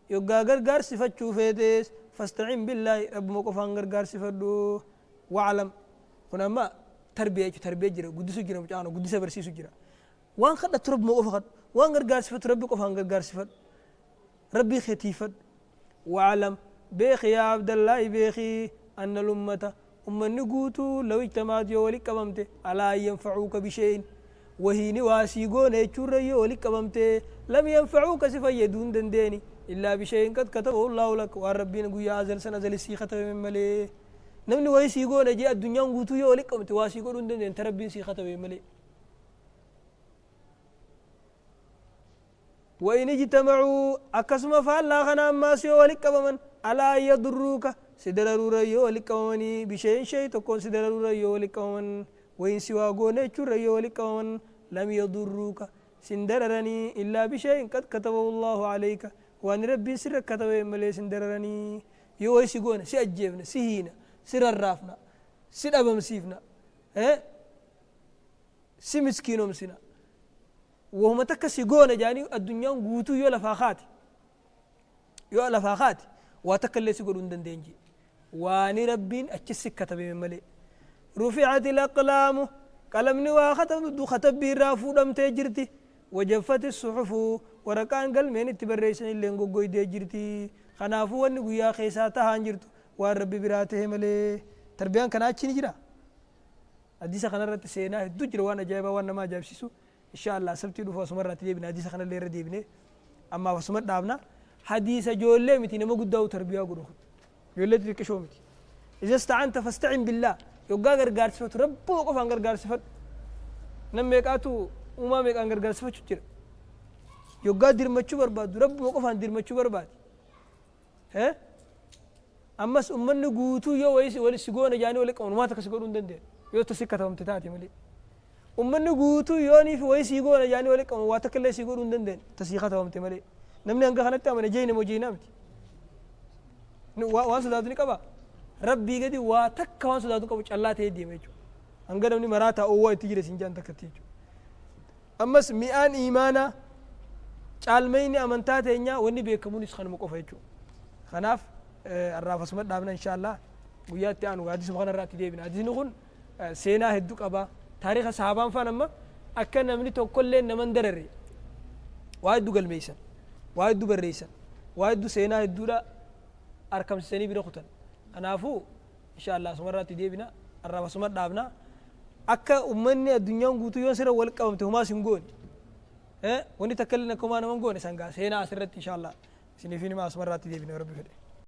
A: يوغا غرغار سفتشو فيتيس فاستعن بالله رب ما قفان غرغار سفدو واعلم هنا ما تربية تربية جرا قدسو جرا مجانو قدسو برسيسو جرا وان خدت رب ما قف خد وان غرغار سفت ربي قفان غرغار سفد ربي خيتي فد واعلم بيخي يا عبد الله بيخي أن الأمة أم النقوتو لو اجتمعت يولي كممت ألا ينفعوك بشيء وهي نواسيقون يجر يولي كممت لم ينفعوك سفيدون دنديني إلا بشيء قد كتبه الله لك والربين قويا أزل سنزل السيخة من ملي نمني ويسيقون جاء الدنيا نقوتو يولي كممت واسيقون دندين تربين سيخة من ملي وإن اجتمعوا أكسم فالله غنام ما سيولي كممن ألا يضروك سدررو ريو لكمني بشيء شيء تكون سدررو ريو لكمن وإن سوى غوني ريو لكمن لم يضروك سندررني إلا بشيء قد كتبه الله عليك وأن ربي سر كتبه ملي سندررني يو سيغون سي أجيبنا سيهينا سر الرافنا سر أبم سيفنا ها سي مسكينهم سنا وهم تكسيغون جاني الدنيا غوتو يو لفاخات يو لفاخات واتكلي سيغون دندنجي واني ربين أتشسك كتب من ملي رفعت الأقلام قلمني وختم دو ختب بيرافو دم تجرتي وجفت الصحف وركان قلمين تبريسن اللي نغوغوي ديجرتي خنافو وني غيا خيساتا هانجرتو والربي براته ملي تربيان كان أتشي نجرا حديث خنا رت سينا دجر وانا جايبا وانا ما جابسيسو إن شاء الله سبتي دو فاسمر رت ديبنا حديث خنا اللي رديبني أما فاسمر دابنا حديث جولة متي نما قداو تربية قدو جولة تلك شو متي إذا استعنت فاستعن بالله يوغا غرغار سفت ربو وقف عن غرغار سفت نميك أتو وما ميك عن غرغار سفت شتير يوغا دير مچو برباد ربو وقف عن دير مچو برباد ها أما أمن نقوتو يو ويس ولي سجون جاني ولي كون ما تكسجون دندن يو تسكت هم تتاتي ملي أمن نقوتو يوني في ويس يجون جاني ولي كون ما تكلي سجون دندن تسيخة هم تملي نمني أنك خلت أمن جينا موجينا متي وان صداتني كبا ربي قدي واتك وان صداتني كبا الله تهدي ميجو أنك نمني مراتا أوه تجري سنجان تكتيجو أما مئان إيمانا caalmayni amantaa teenyaa wanni beekamuunis kanuma qofa jechuudha. Kanaaf arraaf asuma dhaabna inshaallah guyyaatti aanu hadiisuma kana irraatti deebina. Hadiisni kun seenaa hedduu qaba. Taariika sahaabaan faan amma akka namni tokkollee nama hin dararre waa hedduu galmeessan, waa hedduu barreessan, waa hedduu seenaa hedduudha arkamsiisanii bira kutan. Kanaafuu inshaallah asuma irraatti deebina arraaf asuma dhaabna. Akka ummanni addunyaan guutuu yoon sirra wal qabamte homaas hin goone. Wanni takka illee akkuma nama hin goone sangaa seenaa asirratti inshaallah isiniif himaa asuma irraatti deebina rabbi fedhe.